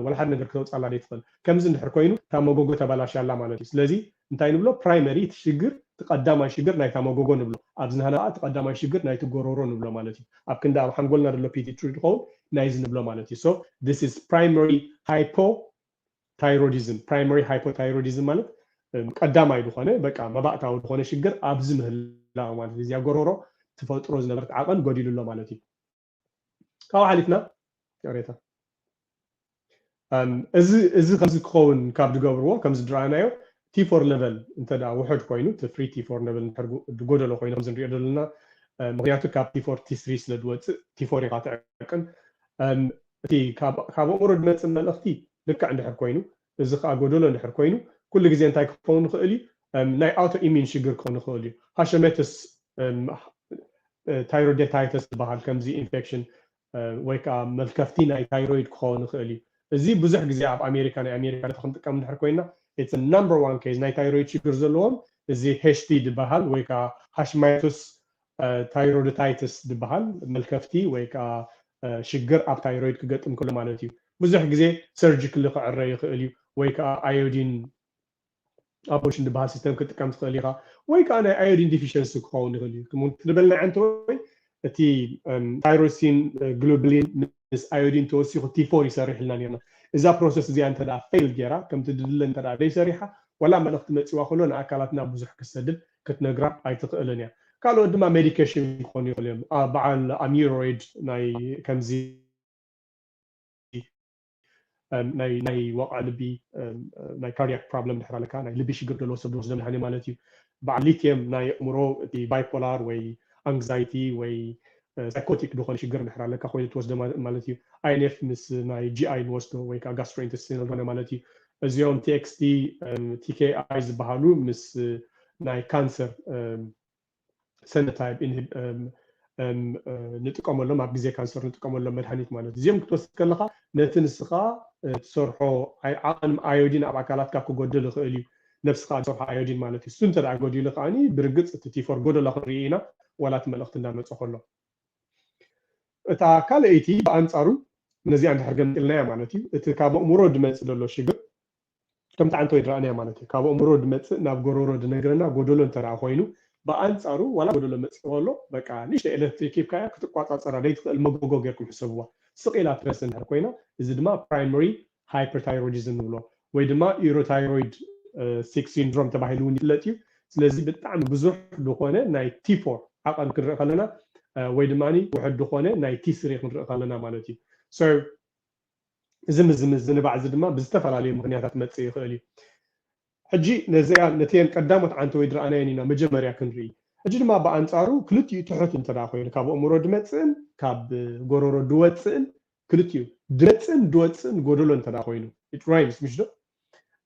ወላ ሓደ ነገር ክተውፅኣላ ዘይትኽእል። ከምዚ እንድሕር ኮይኑ እታ መጎጎ ተባላሽያ ኣላ ማለት እዩ። ስለዚ እንታይ ንብሎ ፕራይመሪ እቲ ሽግር እቲ ቀዳማይ ሽግር ናይታ መጎጎ ንብሎ። ኣብዚ ናህና ከዓ እቲ ቀዳማይ ሽግር ናይቲ ጎሮሮ ንብሎ ማለት እዩ። ኣብ ክንዲ ኣብ ሓንጎልና ዘሎ pituitary ዝኸውን ናይዚ ንብሎ ማለት እዩ። So this is primary hypothyroidism. Primary hypothyroidism ማለት ቀዳማይ ዝኾነ በቃ መባእታዊ ዝኾነ ሽግር ኣብዚ ምህላው ማለት እዩ። እዚኣ ጎሮሮ ትፈጥሮ ዝነበረት ዓቐን ጎዲሉ ኣሎ ማለት እዩ። ካብኡ ሓሊፍና ቅሬታ እዚ እዚ ከምዚ ክኸውን ካብ ዝገብርዎ ከምዚ ዝረኣናዮ ቲ ፎር ሌቨል እንተ ደኣ ውሑድ ኮይኑ እቲ ፍሪ ቲ ፎር ሌቨል እንድሕር ዝጎደሎ ኮይኑ ከምዚ ንሪኦ ዘለና ምክንያቱ ካብ ቲ ፎር ቲ ስሪ ስለ ዝወፅእ ቲ ፎር ኢኻ ትዕቅን እቲ ካብ ኣእምሮ ዝመፅእ መልእኽቲ ልክዕ እንድሕር ኮይኑ፣ እዚ ከዓ ጎደሎ እንድሕር ኮይኑ፣ ኩሉ ግዜ እንታይ ክኸውን ይኽእል እዩ? ናይ ኣውቶ ኢሚን ሽግር ክኸውን ይኽእል እዩ። ሃሸመትስ ታይሮይደታይተስ ዝበሃል ከምዚ ኢንፌክሽን ወይ ከዓ መልከፍቲ ናይ ታይሮይድ ክኸውን ይኽእል እዩ። እዚ ብዙሕ ግዜ ኣብ ኣሜሪካ፣ ናይ ኣሜሪካ ዳታ ክንጥቀም እንድሕር ኮይና፣ it's number one case ናይ ታይሮይድ ሽግር ዘለዎም እዚ ሄሽቲ ዝበሃል ወይ ከዓ ሃሽማይቶስ ታይሮይደታይተስ ዝበሃል መልከፍቲ ወይ ከዓ ሽግር ኣብ ታይሮይድ ክገጥም ከሎ ማለት እዩ። ብዙሕ ግዜ ሰርጂክሊ ክዕረ ይኽእል እዩ ወይ ከዓ ኣዮዲን ኣቦሽን ዝበሃል ሲስተም ክትጥቀም ትኽእል ኢኻ። ወይ ከዓ ናይ ኣዮዲን ዲፊሽንሲ ክኸውን ይኽእል እዩ። ትበልና ዓንተ ወይ እቲ ታይሮሲን ግሎብሊን ምስ ኣዮዲን ተወሲኹ ቲፎር ይሰርሕ ኢልና ነርና። እዛ ፕሮሰስ እዚኣ እንተ ፌል ገይራ ከምቲ ድድለ እንተ ዘይሰሪሓ ዋላ መልእኽቲ መፂዋ ከሎ ንኣካላትና ብዙሕ ክሰድድ ክትነግራ ኣይትኽእልን እያ። ካልኦት ድማ ሜዲኬሽን ክኾኑ ይኽእሉ እዮም። በዓል ኣሚሮይድ ናይ ከምዚ ናይ ዋቃ ልቢ ናይ ካርዲያክ ፕሮብለም ድሕር ኣለካ ናይ ልቢ ሽግር ደለዎ ሰብ ዝወስዶ መድሃኒ ማለት እዩ። በዓል ሊትየም ናይ ኣእምሮ እቲ ባይፖላር ወይ ኣንግዛይቲ ወይ ሳይኮቲክ ዝኾነ ሽግር ድሕር ኣለካ ኮይኑ ትወስዶ ማለት እዩ። ኣይንኤፍ ምስ ናይ ጂኣይ ንወስዶ ወይ ከዓ ጋስትሮኢንተስቲናል ዝኾነ ማለት እዩ። እዚኦም ቲኤክስቲ ቲኬኣይ ዝበሃሉ ምስ ናይ ካንሰር ሰነታይብ ንጥቀመሎም ኣብ ግዜ ካንሰር ንጥቀመሎም መድሃኒት ማለት እዚኦም ክትወስድ ከለካ ነቲ ንስኻ ትሰርሖ ዓቐን ኣዮዲን ኣብ ኣካላትካ ክጎድል ይኽእል እዩ። ነብስኻ ዝሰርሖ ኣዮዲን ማለት እዩ። እሱ እንተ ጎዲሉ ከዓኒ ብርግፅ እቲ ቲፎር ጎደሎ ክንርኢ ኢና ዋላ እቲ መልእኽቲ እንዳመፀ ከሎ። እታ ካልኣይቲ ብኣንፃሩ ነዚኣ እንድሕር ገምጢልናያ ማለት እዩ እቲ ካብ ኣእምሮ ድመፅእ ዘሎ ሽግር ከምቲ ዓንተ ወይ ድረኣናያ ማለት እዩ። ካብ ኣእምሮ ድመፅእ ናብ ጎሮሮ ድነግረና ጎደሎ እንተ ኮይኑ ብኣንፃሩ ዋላ ጎደሎ መፅእ ከሎ በቃ ንሽተ ኤሌክትሪክ ሂብካያ ክትቋፃፀራ ዘይትኽእል መጎጎ ጌርኩም ሕሰብዋ። ስቕ ኢላ ትፈስ እንድሕር ኮይና እዚ ድማ ፕራይመሪ ሃይፐርታይሮይዲዝም ንብሎ ወይ ድማ ኢሮታይሮይድ ሲክ ሲንድሮም ተባሂሉ እውን ይፍለጥ እዩ። ስለዚ ብጣዕሚ ብዙሕ ዝኾነ ናይ ቲፎር ዓቐን ክንርኢ ከለና ወይ ድማ ውሕድ ዝኾነ ናይ ቲ ስሪ ክንርኢ ከለና ማለት እዩ። እዚ ምዝንባዕ እዚ ድማ ብዝተፈላለዩ ምክንያታት መፅእ ይኽእል እዩ። ሕጂ ነዚኣ ነቲአን ቀዳሞት ዓንተ ወይ ድረኣናየን ኢና መጀመርያ ክንርኢ። ሕጂ ድማ ብኣንፃሩ ክልቲኡ ትሑት እንተ ኮይኑ ካብ ኣእምሮ ድመፅእን ካብ ጎረሮ ድወፅእን ክልቲኡ ድመፅእን ድወፅእን ጎደሎ እንተ ኮይኑ ራይምስ ምሽ ዶ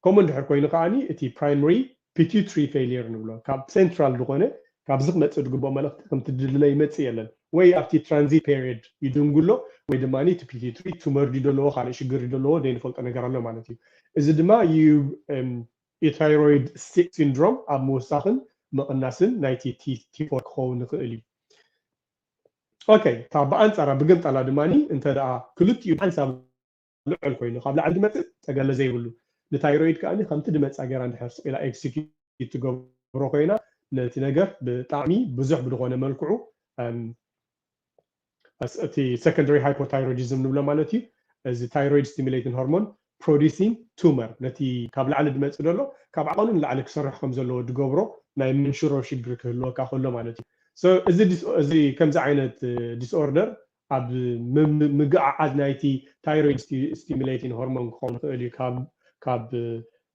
ከምኡ እንድሕር ኮይኑ ከዓኒ እቲ ፕራይመሪ ፒቱትሪ ፌሊየር ንብሎ ካብ ሴንትራል ዝኾነ ካብዚ ክመፅእ ዝግብኦ መልእኽቲ ከምቲ ድድለ ይመፅእ የለን ወይ ኣብቲ ትራንዚት ፔሪየድ ይድንጉሎ ወይ ድማ እቲ ፒቱትሪ ቱመር ድዩ ዘለዎ ካልእ ሽግር ድዩ ዘለዎ ዘይንፈልጦ ነገር ኣሎ ማለት እዩ። እዚ ድማ ዩ ኢታይሮይድ ሲንድሮም ኣብ ምውሳኽን ምቕናስን ናይቲ ቲፎር ክኸውን ይኽእል እዩ። ኦኬ እታ ብኣንፃራ ብግምጠላ ድማ እንተ ደኣ ክልቲኡ ሓንሳብ ልዑል ኮይኑ ካብ ላዕሊ ድመፅእ ጠገለ ዘይብሉ ንታይሮይድ ከኣ ከምቲ ድመፃ ገይራ እንድሕር ስቕ ኢላ ኤክሲኪዩት ትገብሮ ኮይና ነቲ ነገር ብጣዕሚ ብዙሕ ብዝኾነ መልክዑ እቲ ሰኮንደሪ ሃይፖታይሮይዲዝም ንብሎ ማለት እዩ። እዚ ታይሮይድ ስቲሙሌቲንግ ሆርሞን ፕሮዲሲንግ ቱመር ነቲ ካብ ላዕሊ ድመፅእ ዘሎ ካብ ዓቐኑ ንላዕሊ ክሰርሕ ከም ዘለዎ ድገብሮ ናይ ምንሽሮ ሽግር ክህልወካ ከሎ ማለት እዩ። እዚ ከምዚ ዓይነት ዲስኦርደር ኣብ ምግዓዓዝ ናይቲ ታይሮይድ ስቲሙሌቲንግ ሆርሞን ክኸውን ይኽእል እዩ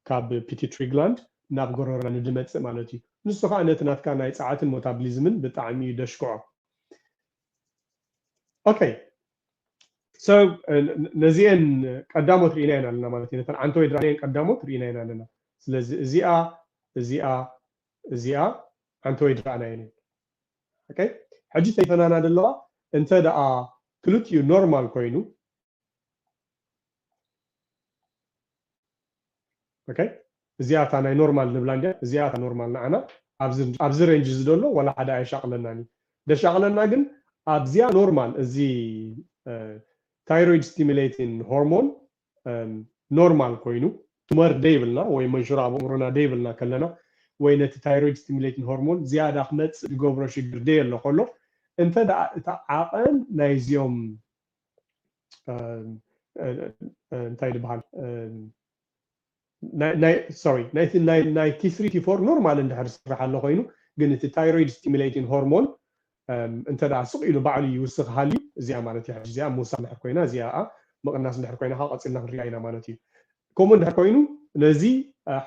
ካብ ፒቱትሪ ግላንድ ናብ ጎረሮና ንድመፅእ ማለት እዩ። ንሱ ከዓ ነቲ ናትካ ናይ ፀዓትን ሞታብሊዝምን ብጣዕሚ እዩ ደሽክዖ። ኦኬ ነዚአን ቀዳሞት ርኢና ኢና ኣለና ማለት እዩ። ነተን ዓንተ ወይ ድራእየን ቀዳሞት ርኢና ኢና ኣለና። ስለዚ እዚኣ እዚኣ እዚኣ ዓንተ ወይ ድራእና እየን። ሕጂ ተይፈናና ዘለዋ እንተ ደኣ ክልቲኡ ኖርማል ኮይኑ እዚኣ እታ ናይ ኖርማል ንብላ እንዲያ እዚኣ እታ ኖርማል ንዓና ኣብዚ ሬንጅ እዚ ዘሎ ዋላ ሓደ ኣየሻቕለናን እዩ። ደሻቕለና ግን ኣብዚኣ ኖርማል እዚ ታይሮይድ ስቲሙሌቲን ሆርሞን ኖርማል ኮይኑ ቱመር ደይብልና ወይ መንሽሮ ኣብ ኣእምሮና ደይብልና ከለና ወይ ነቲ ታይሮይድ ስቲሙሌቲን ሆርሞን ዝያዳ ክመፅእ ዝገብሮ ሽግር ደየሎ ከሎ እንተ ደኣ እታ ዓቐን ናይዚኦም እንታይ ዝበሃል ናይ ቲ ስሪ ቲ ፎር ኖርማል እንድሕር ዝስራሕ ኣሎ ኮይኑ ግን እቲ ታይሮይድ ስቲሙሌቲን ሆርሞን እንተ ደኣ ስቕ ኢሉ ባዕሉ ይውስኽ ሃልዩ እዚኣ ማለት እዩ። እዚኣ ምውሳኽ እንድሕር ኮይና እዚኣ ምቕናስ እንድሕር ኮይና ከዓ ቀፂልና ክንሪኣ ኢና ማለት እዩ። ከምኡ እንድሕር ኮይኑ ነዚ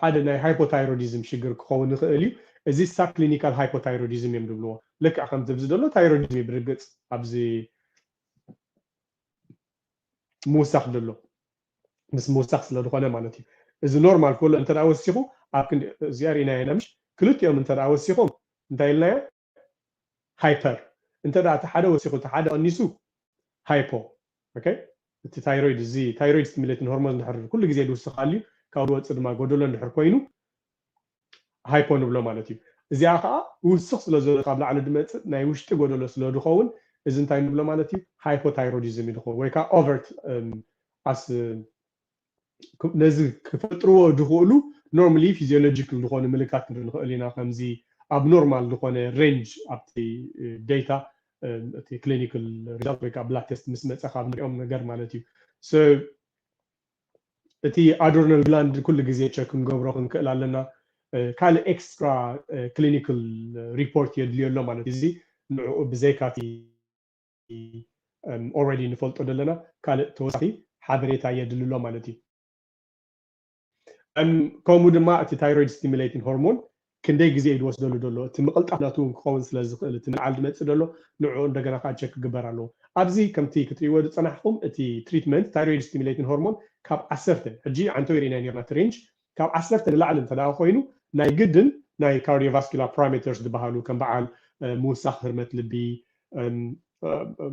ሓደ ናይ ሃይፖታይሮዲዝም ሽግር ክኸውን ይኽእል እዩ። እዚ ሳብ ክሊኒካል ሃይፖታይሮዲዝም እዮም ዝብልዎ። ልክዕ ከምቲ ኣብዚ ዘሎ ታይሮዲዝም እዩ ብርግፅ ኣብዚ ምውሳኽ ዘሎ። ምስ ምውሳኽ ስለ ዝኾነ ማለት እዩ። እዚ ኖርማል ክብሎ እንተ ደኣ ወሲኹ ኣብ ክንዲ እዚኣ ርኢናዮ ኢና ምሽ ክልቲኦም እንተ ደኣ ወሲኾም እንታይ ኢልናዮ? ሃይፐር። እንተ ደኣ እቲ ሓደ ወሲኹ እቲ ሓደ ቀኒሱ ሃይፖ። ኦኬ፣ እቲ ታይሮይድ እዚ ታይሮይድ ስቲሙሌቲንግ ሆርሞን እንድሕር ኩሉ ግዜ ዝውስኽ ኣልዩ ካብኡ ዝወፅእ ድማ ጎደሎ እንድሕር ኮይኑ ሃይፖ ንብሎ ማለት እዩ። እዚኣ ከዓ ውስኽ ስለ ዘሎ ካብ ላዕሊ ዝመፅእ ናይ ውሽጢ ጎደሎ ስለ ዝኸውን እዚ እንታይ ንብሎ ማለት እዩ? ሃይፖታይሮዲዝም እዩ ዝኸውን ወይ ከዓ ኦቨርት ኣስ ነዚ ክፈጥርዎ ዝኽእሉ ኖርማሊ ፊዚዮሎጂካል ዝኾኑ ምልክታት ክንርኢ ንኽእል ኢና። ከምዚ ኣብ ኖርማል ዝኾነ ሬንጅ ኣብቲ ዴታ እቲ ክሊኒካል ሪዛልት ወይ ከዓ ብላድ ቴስት ምስ መፀ ካብ ንሪኦም ነገር ማለት እዩ። So እቲ ኣዶርናል ግላንድ ኩሉ ግዜ ቸክ ክንገብሮ ክንክእል ኣለና። ካልእ ኤክስትራ ክሊኒካል ሪፖርት የድልዮ ኣሎ ማለት እዩ። እዚ ንዕኡ ብዘይካቲ ኦልሬዲ ንፈልጦ ዘለና ካልእ ተወሳኺ ሓበሬታ የድሊ ኣሎ ማለት እዩ። ከምኡ ድማ እቲ ታይሮይድ ስቲሙሌቲንግ ሆርሞን ክንደይ ግዜ እዩ ዝወስደሉ ዘሎ፣ እቲ ምቕልጣፍ ናቱ እውን ክኸውን ስለ ዝኽእል እቲ ንላዕሊ ዝመፅእ ዘሎ ንዕኡ እንደገና ከዓ ቸክ ክግበር ኣለዎ። ኣብዚ ከምቲ ክትሪእዎ ዝፀናሕኹም እቲ ትሪትመንት ታይሮይድ ስቲሙሌቲንግ ሆርሞን ካብ ዓሰርተ ሕጂ ዓንተወይ ርኢና ነርና እቲ ሬንጅ ካብ ዓሰርተ ንላዕሊ እንተ ደኣ ኮይኑ ናይ ግድን ናይ ካርዲዮቫስኩላር ፓራሜተርስ ዝበሃሉ ከም በዓል ምውሳኽ ህርመት ልቢ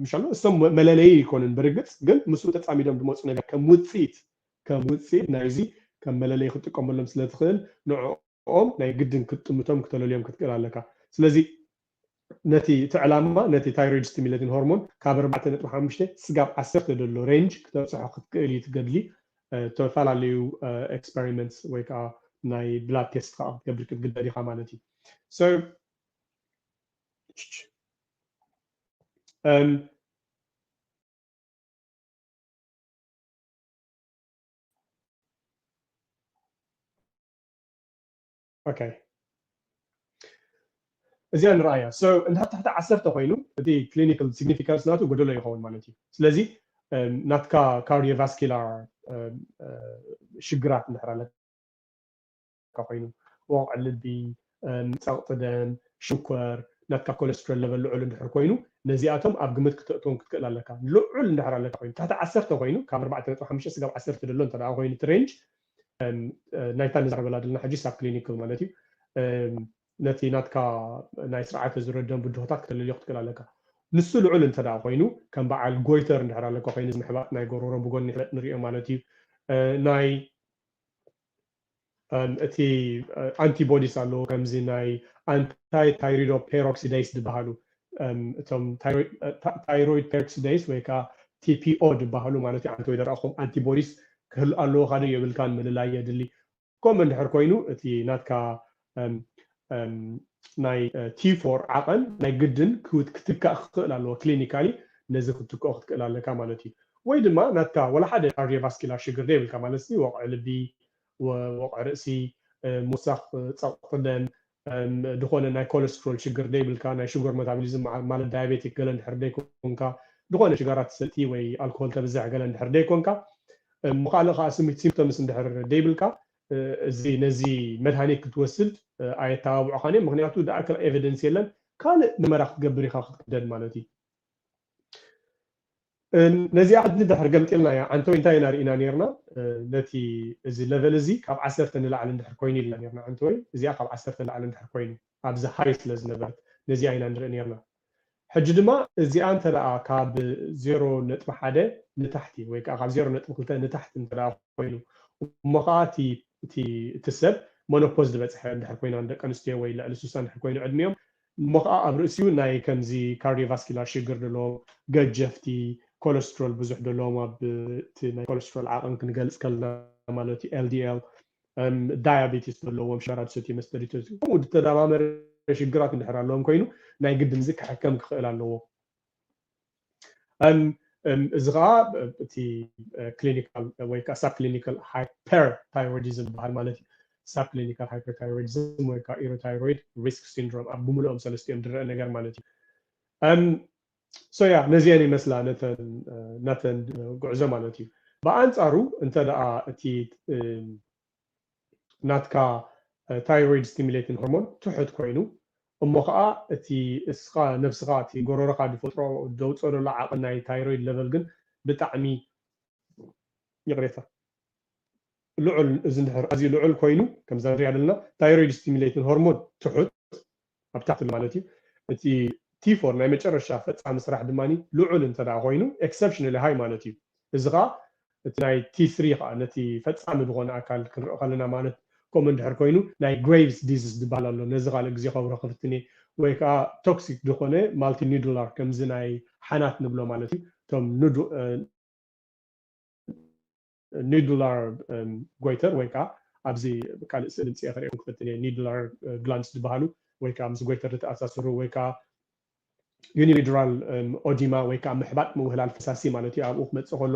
ምሻሎ እሶም መለለይ ይኮኑን ብርግፅ ግን ምስኡ ተፃሚዶም ዝመፁ ነገር ከም ውፅኢት ከም ውፅኢት ናይዚ ከም መለለይ ክትጥቀመሎም ስለትኽእል ንዕኦም ናይ ግድን ክትጥምቶም ክተለልዮም ክትክእል ኣለካ። ስለዚ ነቲ እቲ ዕላማ ነቲ ታይሮይድ ስቲሙሌቲንግ ሆርሞን ካብ ኣርባዕተ ነጥቢ ሓሙሽተ ስጋብ ዓሰርተ ዘሎ ሬንጅ ክተብፅሖ ክትክእል እዩ ትገድሊ። ዝተፈላለዩ ኤክስፐሪመንትስ ወይ ከዓ ናይ ብላድ ቴስት ከዓ ክትገብር ክትግደድ ኢኻ ማለት እዩ። So ኦኬ እዚኣ ንረኣያ። So እንድሕር ትሕቲ ዓሰርተ ኮይኑ እቲ ክሊኒካል ሲግኒፊካንስ ናቱ ጎደሎ ይኸውን ማለት እዩ። ስለዚ ናትካ ካርዲዮቫስኪላር ሽግራት እንድሕር ኣለካ ኮይኑ ወቕዒ ልቢ፣ ጸቕጢ ደም፣ ሽኮር፣ ናትካ ኮለስትሮል ለቨል ልዑል እንድሕር ኮይኑ ነዚኣቶም ኣብ ግምት ክተእትዎም ክትክእል ኣለካ። ልዑል እንድሕር ኣለካ ኮይኑ ትሕቲ ዓሰርተ ኮይኑ ካብ ኣርባዕተ ነጥቢ ሓሙሽተ ስጋብ ዓሰርተ ዘሎ እንተ ኮይኑ እቲ ሬንጅ ናይታ ንዛረበላ ዘለና ሕጂ ሳብ ክሊኒካል ማለት እዩ። ነቲ ናትካ ናይ ስርዓተ ዝረደም ብድሆታት ክተለልዮ ክትክእል ኣለካ። ንሱ ልዑል እንተ ኮይኑ ከም በዓል ጎይተር እንድሕር ኣለካ ኮይኑ እዚ ምሕባጥ ናይ ጎሮሮ ብጎኒ ንሪኦ ማለት እዩ። ናይ እቲ ኣንቲቦዲስ ኣለዎ ከምዚ ናይ ኣንታይ ታይሪዶ ፔሮክሲዳይስ ዝበሃሉ እቶም ታይሮይድ ፔሮክሲዳይስ ወይ ከዓ ቲፒኦ ዝበሃሉ ማለት እዩ። ኣንተ ወይ ደረእኹም ኣንቲቦዲስ ክህሉ ኣለዎ ካደ የብልካን ምልላይ የድሊ። ከምኡ እንድሕር ኮይኑ እቲ ናትካ ናይ ቲ ፎር ዓቐን ናይ ግድን ክትካእ ክኽእል ኣለዎ ክሊኒካሊ ነዚ ክትክኦ ክትክእል ኣለካ ማለት እዩ። ወይ ድማ ናትካ ወላ ሓደ ካርዲዮቫስኪላር ሽግር ዘይብልካ ማለት ወቕዒ ልቢ፣ ወቕዒ ርእሲ፣ ምውሳኽ ጸቕጢ ደም፣ ዝኾነ ናይ ኮለስትሮል ሽግር ዘይብልካ ናይ ሽጎር መታቦሊዝም ማለት ዳያቤቲክ ገለ እንድሕር ዘይኮንካ፣ ዝኾነ ሽጋራት ትሰቲ ወይ ኣልኮሆል ተብዝሕ ገለ እንድሕር ዘይኮንካ፣ እሞ ካልእ ከዓ ሲምፕቶምስ እንድሕር ዘይብልካ እዚ ነዚ መድሃኒት ክትወስድ ኣየተባብዑኻን እዮም። ምክንያቱ ዝኣክል ኤቪደንስ የለን። ካልእ ምርመራ ክትገብር ኢኻ ክትግደድ ማለት እዩ። ነዚኣ ሕጂ ድሕር ገምጢልናያ ዓንተወይ እንታይ ኢና ርኢና ነርና? ነቲ እዚ ለቨል እዚ ካብ ዓሰርተ ንላዕሊ እንድሕር ኮይኑ ኢልና ነርና ዓንተወይ እዚኣ ካብ ዓሰርተ ንላዕሊ እንድሕር ኮይኑ ኣብዚ ሃይ ስለ ዝነበረት ነዚኣ ኢና ንርኢ ነርና። ሕጂ ድማ እዚኣ እንተ ደኣ ካብ ዜሮ ነጥቢ ሓደ ንታሕቲ ወይ ከዓ ካብ ዜሮ ነጥቢ ክልተ ንታሕቲ እንተ ደኣ ኮይኑ እሞ ከዓ እቲ ሰብ ሞኖፖዝ ዝበፅሐ እንድሕር ኮይና ንደቂ ኣንስትዮ ወይ ልዕሊ ስሳ እንድሕር ኮይኑ ዕድሚኦም እሞ ከዓ ኣብ ርእሲኡ ናይ ከምዚ ካርዲዮቫስኪላር ሽግር ዘለዎም ገጀፍቲ ኮለስትሮል ብዙሕ ዘለዎም ኣብ እቲ ናይ ኮለስትሮል ዓቐን ክንገልፅ ከለና ማለት እዩ ኤልዲኤል ዳያቤቲስ ዘለዎም ሽጋራ ዝሰትዩ መስተ ከምኡ ዝተደማመረ ሽግራት እንድሕር ኣለዎም ኮይኑ ናይ ግድን እዚ ክሕከም ክኽእል ኣለዎ። እዚ ከዓ እቲ ክሊኒካል ወይ ከዓ ሳብ ክሊኒካል ሃይፐርታይሮይዲዝም ዝበሃል ማለት እዩ። ሳብ ክሊኒካል ሃይፐርታይሮይዲዝም ወይ ከዓ ኢሮታይሮይድ ሪስክ ሲንድሮም ኣብ ብምልኦም ሰለስቲኦም ዝረአ ነገር ማለት እዩ። ሶ ያ ነዚአን ይመስላ ነተን ጉዕዞ ማለት እዩ። ብኣንፃሩ እንተ ደኣ እቲ ናትካ ታይሮይድ ስቲሙሌቲንግ ሆርሞን ትሑት ኮይኑ እሞ ከዓ እቲ እስኻ ነብስኻ እቲ ጎረሮኻ ዝፈጥሮ ዘውፅኦ ዘሎ ዓቕን ናይ ታይሮይድ ለቨል ግን ብጣዕሚ ይቕሬታ ልዑል እዚ እንድሕር ኣዝዩ ልዑል ኮይኑ ከምዛ ንሪኣ ዘለና ታይሮይድ ስቲሙሌቲንግ ሆርሞን ትሑት ኣብ ታሕቲ ማለት እዩ። እቲ ቲ ፎር ናይ መጨረሻ ፈፃሚ ስራሕ ድማ ልዑል እንተ ደኣ ኮይኑ ኤክሰፕሽናሊ ሃይ ማለት እዩ። እዚ ከዓ እቲ ናይ ቲ ስሪ ከዓ ነቲ ፈፃሚ ዝኾነ ኣካል ክንርኢ ከለና ማለት ከምኡ እንድሕር ኮይኑ ናይ ግሬቭስ ዲዚዝ ዝበሃል ኣሎ። ነዚ ካልእ ግዜ ከብሮ ክፍትን እየ። ወይ ከዓ ቶክሲክ ዝኾነ ማልቲኒዱላር ከምዚ ናይ ሓናት ንብሎ ማለት እዩ። እቶም ኑዱላር ጎይተር ወይ ከዓ ኣብዚ ካልእ ስእሊ ምፅአ ክሪኦም ክፍትን እየ። ኒዱላር ግላንድስ ዝበሃሉ ወይ ከዓ ምስ ጎይተር ዝተኣሳሰሩ ወይ ከዓ ዩኒዱራል ኦዲማ ወይ ከዓ ምሕባጥ ምውህላል ፈሳሲ ማለት እዩ። ኣብኡ ክመፅእ ከሎ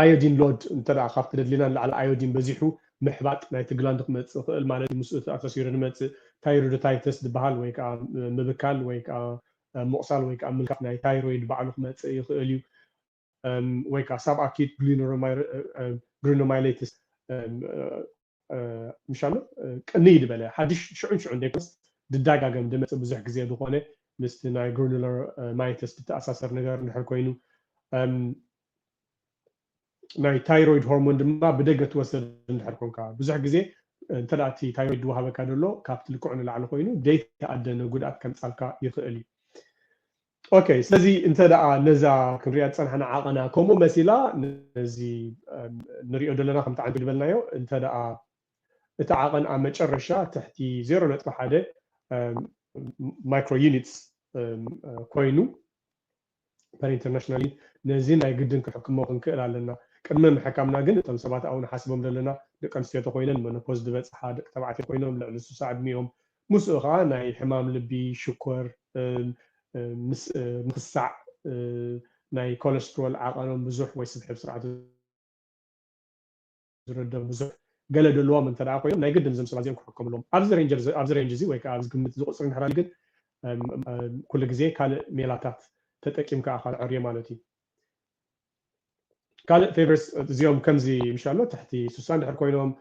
ኣዮዲን ሎድ እንተ ደኣ ካብቲ ደድሊና ንላዕሊ ኣዮዲን በዚሑ ምሕባጥ ናይቲ ግላንድ ክመፅእ ይኽእል ማለት እዩ። ምስኡ ተኣሳሲሩ ንመፅእ ታይሮይዶታይተስ ዝበሃል ወይ ከዓ ምብካል ወይ ከዓ ምቑሳል ወይ ከዓ ምልካፍ ናይ ታይሮይድ ባዕሉ ክመፅእ ይኽእል እዩ። ወይ ከዓ ሳብ ኣኪዩት ግሪኖማይሌትስ ምሻሎ ቅንይ ዝበለ ሓድሽ ሽዑን ሽዑን ደይኮስ ድዳጋገም ድመፅእ ብዙሕ ግዜ ዝኾነ ምስቲ ናይ ግሪኖማይሌትስ ዝተኣሳሰር ነገር እንድሕር ኮይኑ ናይ ታይሮይድ ሆርሞን ድማ ብደገ ትወስድ እንድሕር ኮንካ ብዙሕ ግዜ እንተ እቲ ታይሮይድ ዝወሃበካ ዘሎ ካብቲ ልክዑ ንላዕሊ ኮይኑ ደይተኣደነ ጉድኣት ከምፃልካ ይኽእል እዩ። ኦኬ፣ ስለዚ እንተ ደኣ ነዛ ክንሪኣ ዝጸናሕና ዓቐና ከምኡ መሲላ ነዚ ንሪኦ ዘለና ከምቲ ዓንዲ ዝበልናዮ እንተ ደኣ እቲ ዓቐን ኣብ መጨረሻ ትሕቲ ዜሮ ነጥቢ ሓደ ማይክሮ ዩኒትስ ኮይኑ ፐር ኢንተርናሽናል ነዚ ናይ ግድን ክሕክሞ ክንክእል ኣለና። ቅድሚ ምሕካምና ግን እቶም ሰባት ኣብኡ ንሓስቦም ዘለና ደቂ ኣንስትዮ ተኮይነን መኖፖዝ ዝበፅሓ ደቂ ተባዕትዮ ኮይኖም ልዕሊ ሱሳ ዕድሚኦም ምስኡ ከዓ ናይ ሕማም ልቢ፣ ሽኮር፣ ምክሳዕ ናይ ኮለስትሮል ዓቐኖም ብዙሕ ወይ ስብሕብ ስርዓት ዝረደም ብዙሕ ገለ ደለዎም እንተ ደኣ ኮይኖም ናይ ግድን እዞም ሰባት እዚኦም ክሕከምሎም ኣብዚ ሬንጅ ኣብዚ ሬንጅ እዚ ወይ ከዓ ኣብዚ ግምት እዚ ቁፅሪ እንድሕር ግን ኩሉ ግዜ ካልእ ሜላታት ተጠቂምካ ኢኻ ትዕርዮ ማለት እዩ። ካልእ ፌቨርስ እዚኦም ከምዚ ምሻሎ ትሕቲ ሱሳ እንድሕር ኮይኖም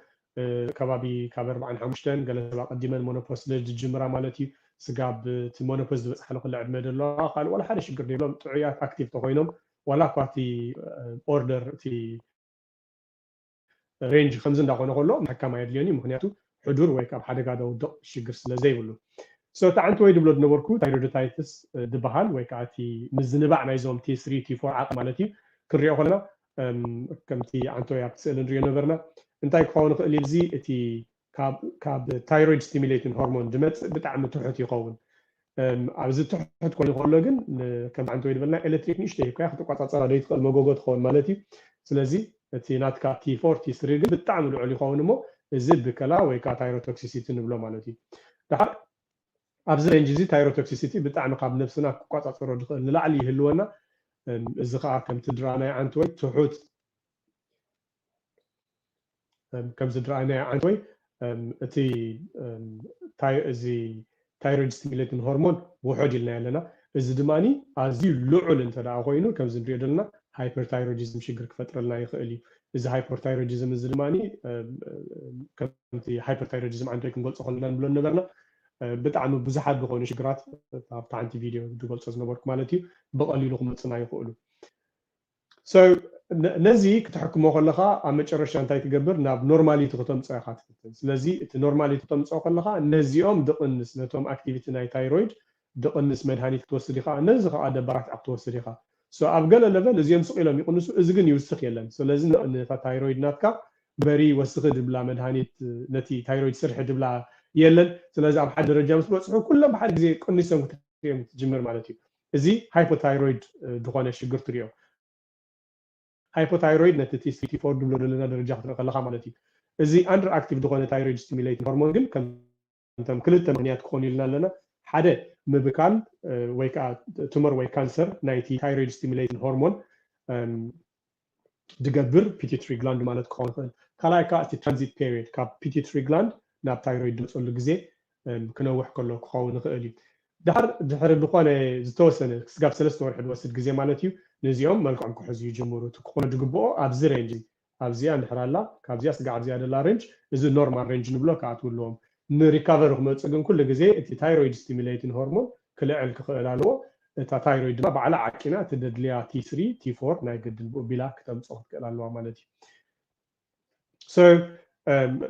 ከባቢ ካብ ኣርባዓን ሓሙሽተን ገለ ሰብ ኣቐዲመን ሞኖፖስ ስለ ዝጅምራ ማለት እዩ። ስጋብ እቲ ሞኖፖስ ዝበፅሓሉ ክለ ዕድመ ዘለዋ ካልእ ዋላ ሓደ ሽግር ዘይብሎም ጥዑያት ኣክቲቭ ተኮይኖም ዋላ እኳ እቲ ኦርደር እቲ ሬንጅ ከምዚ እንዳኮነ ከሎ ምሕካም ኣየድልዮን እዩ። ምክንያቱ ሕዱር ወይ ካብ ሓደጋ ደውድቕ ሽግር ስለ ዘይብሉ። So እቲ ዓንተወይ ድብሎ ዝነበርኩ ታይሮይዶታይትስ ዝበሃል ወይ ከዓ እቲ ምዝንባዕ ናይዞም ቲ ስሪ ቲ ፎር ዓቐ ማለት እዩ ክንሪኦ ከለና ከምቲ ዓንተወይ ኣብቲ ስእሊ ንሪኦ ነበርና እንታይ ክኸውን ይኽእል እዩ እዚ እቲ ካብ ታይሮይድ ስቲሙሌቲንግ ሆርሞን ዝመፅእ ብጣዕሚ ትሑት ይኸውን። ኣብዚ ትሑት ኮይኑ ከሎ ግን ከም ሓንቲ ወይ ዝበልና ኤሌክትሪክ ንእሽተይ ሂብካያ ክትቆፃፀራ ዘይትኽእል መጎጎ ትኸውን ማለት እዩ። ስለዚ እቲ ናትካ ቲ ፎር ቲ ስሪ ግን ብጣዕሚ ልዑል ይኸውን እሞ እዚ ብከላ ወይ ከዓ ታይሮቶክሲሲቲ ንብሎ ማለት እዩ። ድሓር ኣብዚ ሬንጅ እዚ ታይሮቶክሲሲቲ ብጣዕሚ ካብ ነብስና ክቆፃፀሮ ዝኽእል ንላዕሊ ይህልወና። እዚ ከዓ ከምቲ ድራናይ ዓንቲ ወይ ትሑት ከምዚ ድረኣናዮ ዓንተወይ እቲ እዚ ታይሮይድ ስቲሙሌቲንግ ሆርሞን ውሑድ ኢልናዮ ኣለና። እዚ ድማ ኣዝዩ ልዑል እንተ ደኣ ኮይኑ ከምዚ ንሪኦ ዘለና ሃይፐርታይሮይዲዝም ሽግር ክፈጥረልና ይኽእል እዩ። እዚ ሃይፐርታይሮይዲዝም እዚ ድማ ከምቲ ሃይፐርታይሮይዲዝም ዓንተወይ ክንገልጾ ከለና ንብሎ ነበርና ብጣዕሚ ብዙሓት ዝኾኑ ሽግራት ኣብቲ ሓንቲ ቪድዮ ዝገልጾ ዝነበርኩ ማለት እዩ ብቐሊሉ ክመጽና ይኽእሉ። ነዚ ክትሕክሞ ከለኻ ኣብ መጨረሻ እንታይ ትገብር ናብ ኖርማሊቲ ክተምፅኦ ኢኻ ትፍትን ስለዚ እቲ ኖርማሊቲ ክተምፅኦ ከለኻ ነዚኦም ድቕንስ ነቶም ኣክቲቪቲ ናይ ታይሮይድ ድቕንስ መድሃኒት ክትወስድ ኢኻ ነዚ ከዓ ደባራት ኣብ ክትወስድ ኢኻ ኣብ ገለ ለቨል እዚኦም ስቕ ኢሎም ይቕንሱ እዚ ግን ይውስኽ የለን ስለዚ ነታ ታይሮይድ ናትካ በሪ ወስኺ ድብላ መድሃኒት ነቲ ታይሮይድ ስርሒ ድብላ የለን ስለዚ ኣብ ሓደ ደረጃ ምስ በፅሑ ኩሎም ብሓደ ግዜ ቅኒሶም ክትሪኦም ትጅምር ማለት እዩ እዚ ሃይፖታይሮይድ ዝኾነ ሽግር ትሪኦ ሃይፖታይሮይድ ነቲ ቲ ስሪ ቲ ፎር ድብሎ ዘለና ደረጃ ክትርኢ ከለካ ማለት እዩ እዚ ኣንደር ኣክቲቭ ዝኾነ ታይሮይድ ስቲሙሌቲንግ ሆርሞን ግን ከምቶም ክልተ ምክንያት ክኾኑ ኢልና ኣለና ሓደ ምብካል ወይ ከዓ ቱመር ወይ ካንሰር ናይቲ ታይሮይድ ስቲሙሌቲንግ ሆርሞን ድገብር ፒቲትሪ ግላንድ ማለት ክኸውን ይኽእል ካልኣይ ከዓ እቲ ትራንዚት ፔሪድ ካብ ፒቲትሪ ግላንድ ናብ ታይሮይድ ድመፀሉ ግዜ ክነውሕ ከሎ ክኸውን ይኽእል እዩ ድሕር ድሕሪ ዝኾነ ዝተወሰነ ስጋብ ሰለስተ ወርሒ ዝወስድ ግዜ ማለት እዩ ነዚኦም መልክዖም ክሕዙ ይጅምሩ እቲ ክኾነ ዝግብኦ ኣብዚ ሬንጅ ኣብዚኣ እንድሕር ኣላ ካብዚኣ ስጋዕ ኣብዚኣ ደላ ሬንጅ እዚ ኖርማል ሬንጅ ንብሎ ክኣትው ኣለዎም ንሪካቨሪ ክመፁ ግን ኩሉ ግዜ እቲ ታይሮይድ ስቲሙሌቲን ሆርሞን ክልዕል ክኽእል ኣለዎ እታ ታይሮይድ ድማ ባዕላ ዓቂና እቲ ደድልያ ቲ ስሪ ቲ ፎር ናይ ግድን ብኡ ቢላ ክተምፅኦ ክትክእል ኣለዋ ማለት እዩ So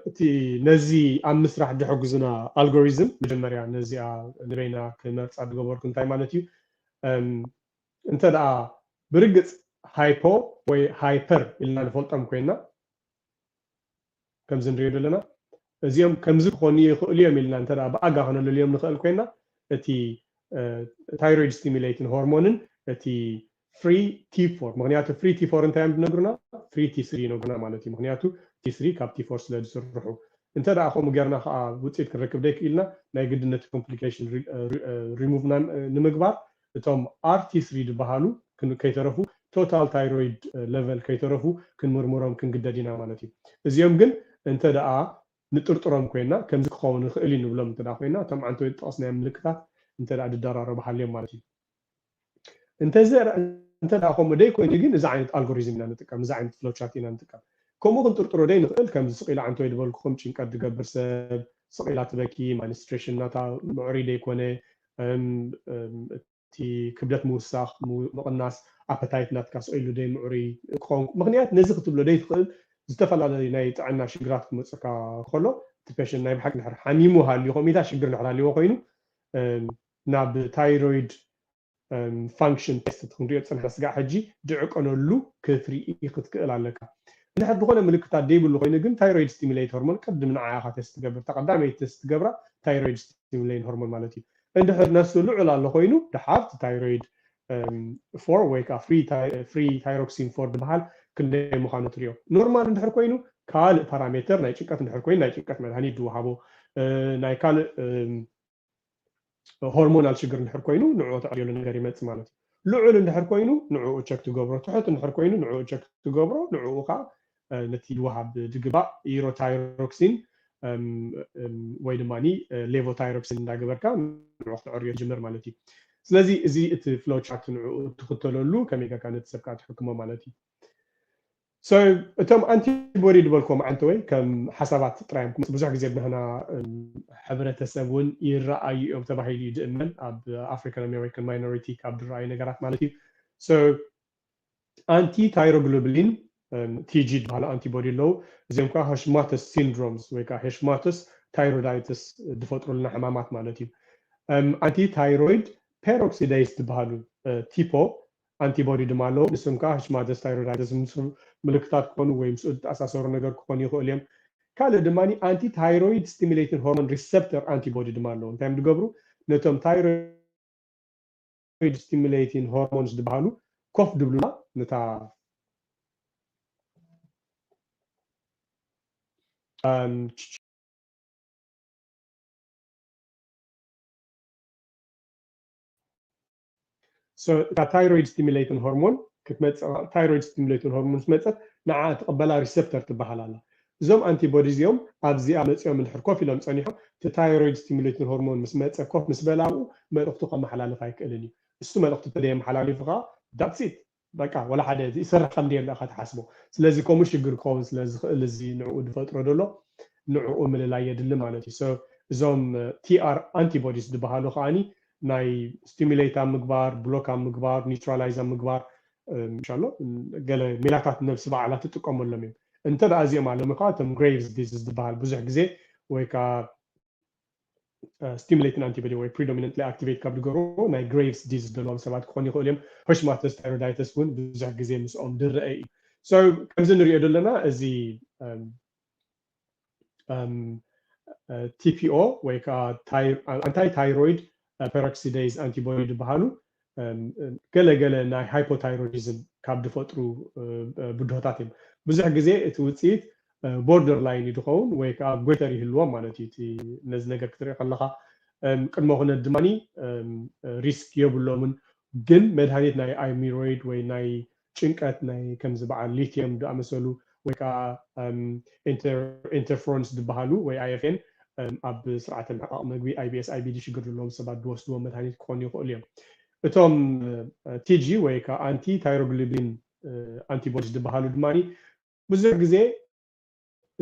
እቲ ነዚ ኣብ ምስራሕ ዝሕግዙና ኣልጎሪዝም መጀመርያ ነዚኣ ንበይና ክመርፃ ዝገበርኩ እንታይ ማለት እዩ? እንተ ደኣ ብርግፅ ሃይፖ ወይ ሃይፐር ኢልና ንፈልጦም ኮይና ከምዚ ንሪኦ ዘለና እዚኦም ከምዚ ክኾኑ ይኽእሉ እዮም ኢልና እንተ ብኣጋ ክነለልዮም ንኽእል ኮይና እቲ ታይሮይድ ስቲሙሌትን ሆርሞንን እቲ ፍሪ ቲ ፎር ምክንያቱ ፍሪ ቲ ፎር እንታይ እዮም ዝነግሩና? ፍሪ ቲ ስሪ ይነግሩና ማለት እዩ። ምክንያቱ ቲ ስሪ ካብ ቲ ፎር ስለ ዝስርሑ እንተ ደኣ ከምኡ ጌርና ከዓ ውፅኢት ክንረክብ ደይክኢልና ናይ ግድን ነቲ ኮምፕሊኬሽን ሪሙቭና ንምግባር እቶም ኣር ቲ ስሪ ዝበሃሉ ከይተረፉ ቶታል ታይሮይድ ለቨል ከይተረፉ ክንምርምሮም ክንግደድ ኢና ማለት እዩ። እዚኦም ግን እንተ ደኣ ንጥርጥሮም ኮይና ከምዚ ክኸውን ይኽእል እዩ ንብሎም እንተ ኮይና እቶም ዓንተወይ ዝጠቐስናዮም ምልክታት እንተ ደኣ ዝደራረቡ ሃልዮም ማለት እዩ። እንተ ከምኡ ደይ ኮይኑ ግን እዚ ዓይነት ኣልጎሪዝም ኢና ንጥቀም፣ እዚ ዓይነት ፍሎቻርት ኢና ንጥቀም። ከምኡ ክንጥርጥሮ ደይ ንኽእል ከምዚ ስቕ ኢላ ዓንተወይ ዝበልኩኹም ጭንቀት ዝገብር ሰብ፣ ስቕ ኢላ ትበኪ፣ ማኒስትሬሽን ናታ ምዕሩይ ደይኮነ፣ እቲ ክብደት ምውሳኽ ምቕናስ ኣፐታይት ናትካ ስቕ ኢሉ ደይ ምዕሩይ ክኸውን ምክንያት ነዚ ክትብሎ ደይ ትኽእል ዝተፈላለዩ ናይ ጥዕና ሽግራት ክመፅካ ከሎ እቲ ፔሽን ናይ ብሓቂ ድሕር ሓሚሙ ሃልዩ ከምኢታ ሽግር ድሕር ሃልይዎ ኮይኑ ናብ ታይሮይድ ፋንክሽን ቴስት ክንሪኦ ዝፀንሐ ስጋዕ ሕጂ ድዕቀነሉ ክትርኢ ክትክእል ኣለካ። እንድሕር ዝኾነ ምልክታት ደይብሉ ኮይኑ ግን ታይሮይድ ስቲሙሌት ሆርሞን ቅድሚ ንዓኻ ቴስት ትገብር ተቀዳመይቲ ቴስት ትገብራ ታይሮይድ ስቲሙሌት ሆርሞን ማለት እዩ። እንድሕር ነሱ ልዑል ኣሎ ኮይኑ ድሓር ታይሮይድ ፎር ወይ ከዓ ፍሪ ታይሮክሲን ፎር ዝበሃል ክንደይ ምዃኑ ትሪኦ። ኖርማል እንድሕር ኮይኑ ካልእ ፓራሜተር ናይ ጭንቀት እንድሕር ኮይኑ ናይ ጭንቀት መድሃኒት ዝወሃቦ ናይ ካልእ ሆርሞናል ሽግር እንድሕር ኮይኑ ንዕኡ ተዕርየሉ ነገር ይመፅእ ማለት እዩ። ልዑል እንድሕር ኮይኑ ንዕኡ ቸክ ትገብሮ፣ ትሑት እንድሕር ኮይኑ ንዕኡ ቸክ ትገብሮ፣ ንዕኡ ከዓ ነቲ ዝወሃብ ዝግባእ ኢሮታይሮክሲን ወይ ድማ ሌቮታይሮክሲን እንዳገበርካ ንዕኡ ክተዕርዮ ትጅምር ማለት እዩ። ስለዚ እዚ እቲ ፍሎ ቻርት ንዕኡ ትኽተለሉ ከመይ ጌርካ ነቲ ሰብ ከዓ ትሕክሞ ማለት እዩ። So እቶም ኣንቲቦዲ ዝበልክዎም ዓንተወይ ከም ሓሳባት ጥራዮም ክመፁ ብዙሕ ግዜ ብናህና ሕብረተሰብ እውን ይረኣዩ እዮም ተባሂሉ እዩ ዝእመን ኣብ ኣፍሪካን ኣሜሪካን ማይኖሪቲ ካብ ዝረኣዩ ነገራት ማለት እዩ። So ኣንቲ ታይሮግሎብሊን ቲጂ ዝበሃሉ ኣንቲቦዲ ኣለዉ። እዚኦም ከዓ ሄሽማቶስ ሲንድሮምስ ወይ ከዓ ሄሽማቶስ ታይሮዳይትስ ዝፈጥሩልና ሕማማት ማለት እዩ። ኣንቲ ታይሮይድ ፔሮክሲዳይስ ዝበሃሉ ቲፖ ኣንቲቦዲ ድማ ኣለዉ። ንሶም ከዓ ሄሽማቶስ ታይሮዳይትስ ምስ ምልክታት ክኾኑ ወይ ምስኡ ዝተኣሳሰሩ ነገር ክኾኑ ይኽእሉ እዮም። ካልእ ድማ ኣንቲ ታይሮይድ ስቲሙሌቲንግ ሆርሞን ሪሰፕተር ኣንቲቦዲ ድማ ኣለዉ። እንታይ እዮም ዝገብሩ? ነቶም ታይሮይድ ስቲሙሌቲንግ ሆርሞንስ ዝበሃሉ ኮፍ ድብሉና ነታ እታ ታይሮይድ ስቲሙሌትን ሆርሞን ክትመፅእ ታይሮይድ ስቲሙሌትን ሆርሞን ምስ መፀት ንዓ ትቕበላ ሪሰፕተር ትበሃል ኣላ። እዞም ኣንቲቦዲ እዚኦም ኣብዚኣ መፂኦም እንድሕር ኮፍ ኢሎም ፀኒሖም እቲ ታይሮይድ ስቲሙሌትን ሆርሞን ምስ መፀ ኮፍ ምስ በላ ኣብኡ መልእኽቱ ከመሓላልፍ ኣይክእልን እዩ። እሱ መልእኽቱ ተደየመሓላሊፉ ከዓ ዳትሲት በቃ ወላ ሓደ ይሰርሕ ከም ድየለ ኢኻ ትሓስቦ። ስለዚ ከምኡ ሽግር ክኸውን ስለ ዝኽእል እዚ ንዕኡ ዝፈጥሮ ዘሎ ንዕኡ ምልላይ የድሊ ማለት እዩ። እዞም ቲኣር ኣንቲቦዲስ ዝበሃሉ ከዓኒ ናይ ስቲሙሌት ኣብ ምግባር፣ ብሎክ ኣብ ምግባር፣ ኒውትራላይዝ ኣብ ምግባር እንሻሎ ገለ ሜላታት ነብሲ በዓላ ትጥቀመሎም እዮም። እንተ ደኣ እዚኦም ኣለሙ ከዓ እቶም ግሬቭስ ዲዚዝ ዝበሃል ብዙሕ ግዜ ወይ ከዓ ስቲሙሌትን ኣንቲቦዲ ወይ ፕሪዶሚነንትሊ ኣክቲቬት ካብ ዝገብሩ ናይ ግሬቭስ ዲዚዝ ዘለዎም ሰባት ክኾኑ ይኽእሉ እዮም። ሆሽማተስ ታይሮዳይተስ እውን ብዙሕ ግዜ ምስኦም ዝረአ እዩ። So ከምዚ ንሪኦ ዘለና እዚ ቲፒኦ ወይ ከዓ ኣንታይ ታይሮይድ ፐሮክሲዴዝ ኣንቲቦዲ ዝበሃሉ ገለገለ ናይ ሃይፖታይሮዲዝም ካብ ዝፈጥሩ ብድሆታት እዮም። ብዙሕ ግዜ እቲ ውፅኢት ቦርደር ላይን እዩ ዝኸውን ወይ ከዓ ጎይተር ይህልዎም ማለት እዩ። ነዚ ነገር ክትርኢ ከለካ ቅድመ ኩነት ድማ ሪስክ የብሎምን፣ ግን መድሃኒት ናይ ኣይሚሮይድ ወይ ናይ ጭንቀት ናይ ከምዚ በዓል ሊቲየም ዝኣመሰሉ ወይ ከዓ ኢንተርፍሮንስ ዝበሃሉ ወይ ኣይኤፍኤን ኣብ ስርዓተ ምሕቃቕ መግቢ ኣይቢኤስ ኣይቢዲ ሽግር ዘለዎም ሰባት ዝወስድዎም መድሃኒት ክኾኑ ይኽእሉ እዮም። እቶም ቲጂ ወይ ከዓ ኣንቲ ታይሮግሊብሊን ኣንቲቦዲስ ዝበሃሉ ድማ ብዙሕ ግዜ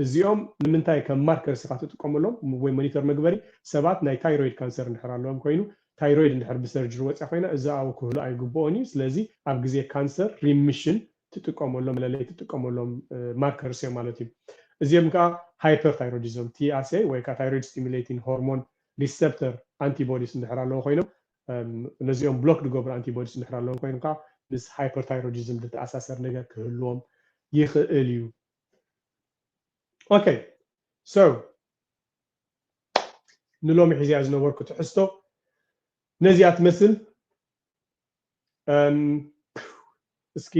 እዚኦም ንምንታይ ከም ማርከርስ ኢኻ ትጥቀመሎም ወይ ሞኒተር መግበሪ ሰባት ናይ ታይሮይድ ካንሰር እንድሕር ኣለዎም ኮይኑ ታይሮይድ እንድሕር ብሰርጅሪ ወፅያ ኮይና እዚ ኣብኡ ክህሉ ኣይግብኦን እዩ። ስለዚ ኣብ ግዜ ካንሰር ሪሚሽን ትጥቀመሎም መለለይ ትጥቀመሎም ማርከርስ እዮም ማለት እዩ። እዚኦም ከዓ ሃይፐርታይሮይዲዝም፣ ቲ ኤስ ኤ ወይ ከዓ ታይሮይድ ስቲሙሌቲንግ ሆርሞን ሪሰፕተር ኣንቲቦዲስ እንድሕር ኣለዎ ኮይኖም፣ ነዚኦም ብሎክ ዝገብሩ ኣንቲቦዲስ እንድሕር ኣለዎም ኮይኖም ከዓ ምስ ሃይፐርታይሮይዲዝም ዝተኣሳሰር ነገር ክህልዎም ይኽእል እዩ። ኦኬ፣ ሶ ንሎሚ ሒዝያ ዝነበርኩ ትሕዝቶ ነዚኣ ትመስል። እስኪ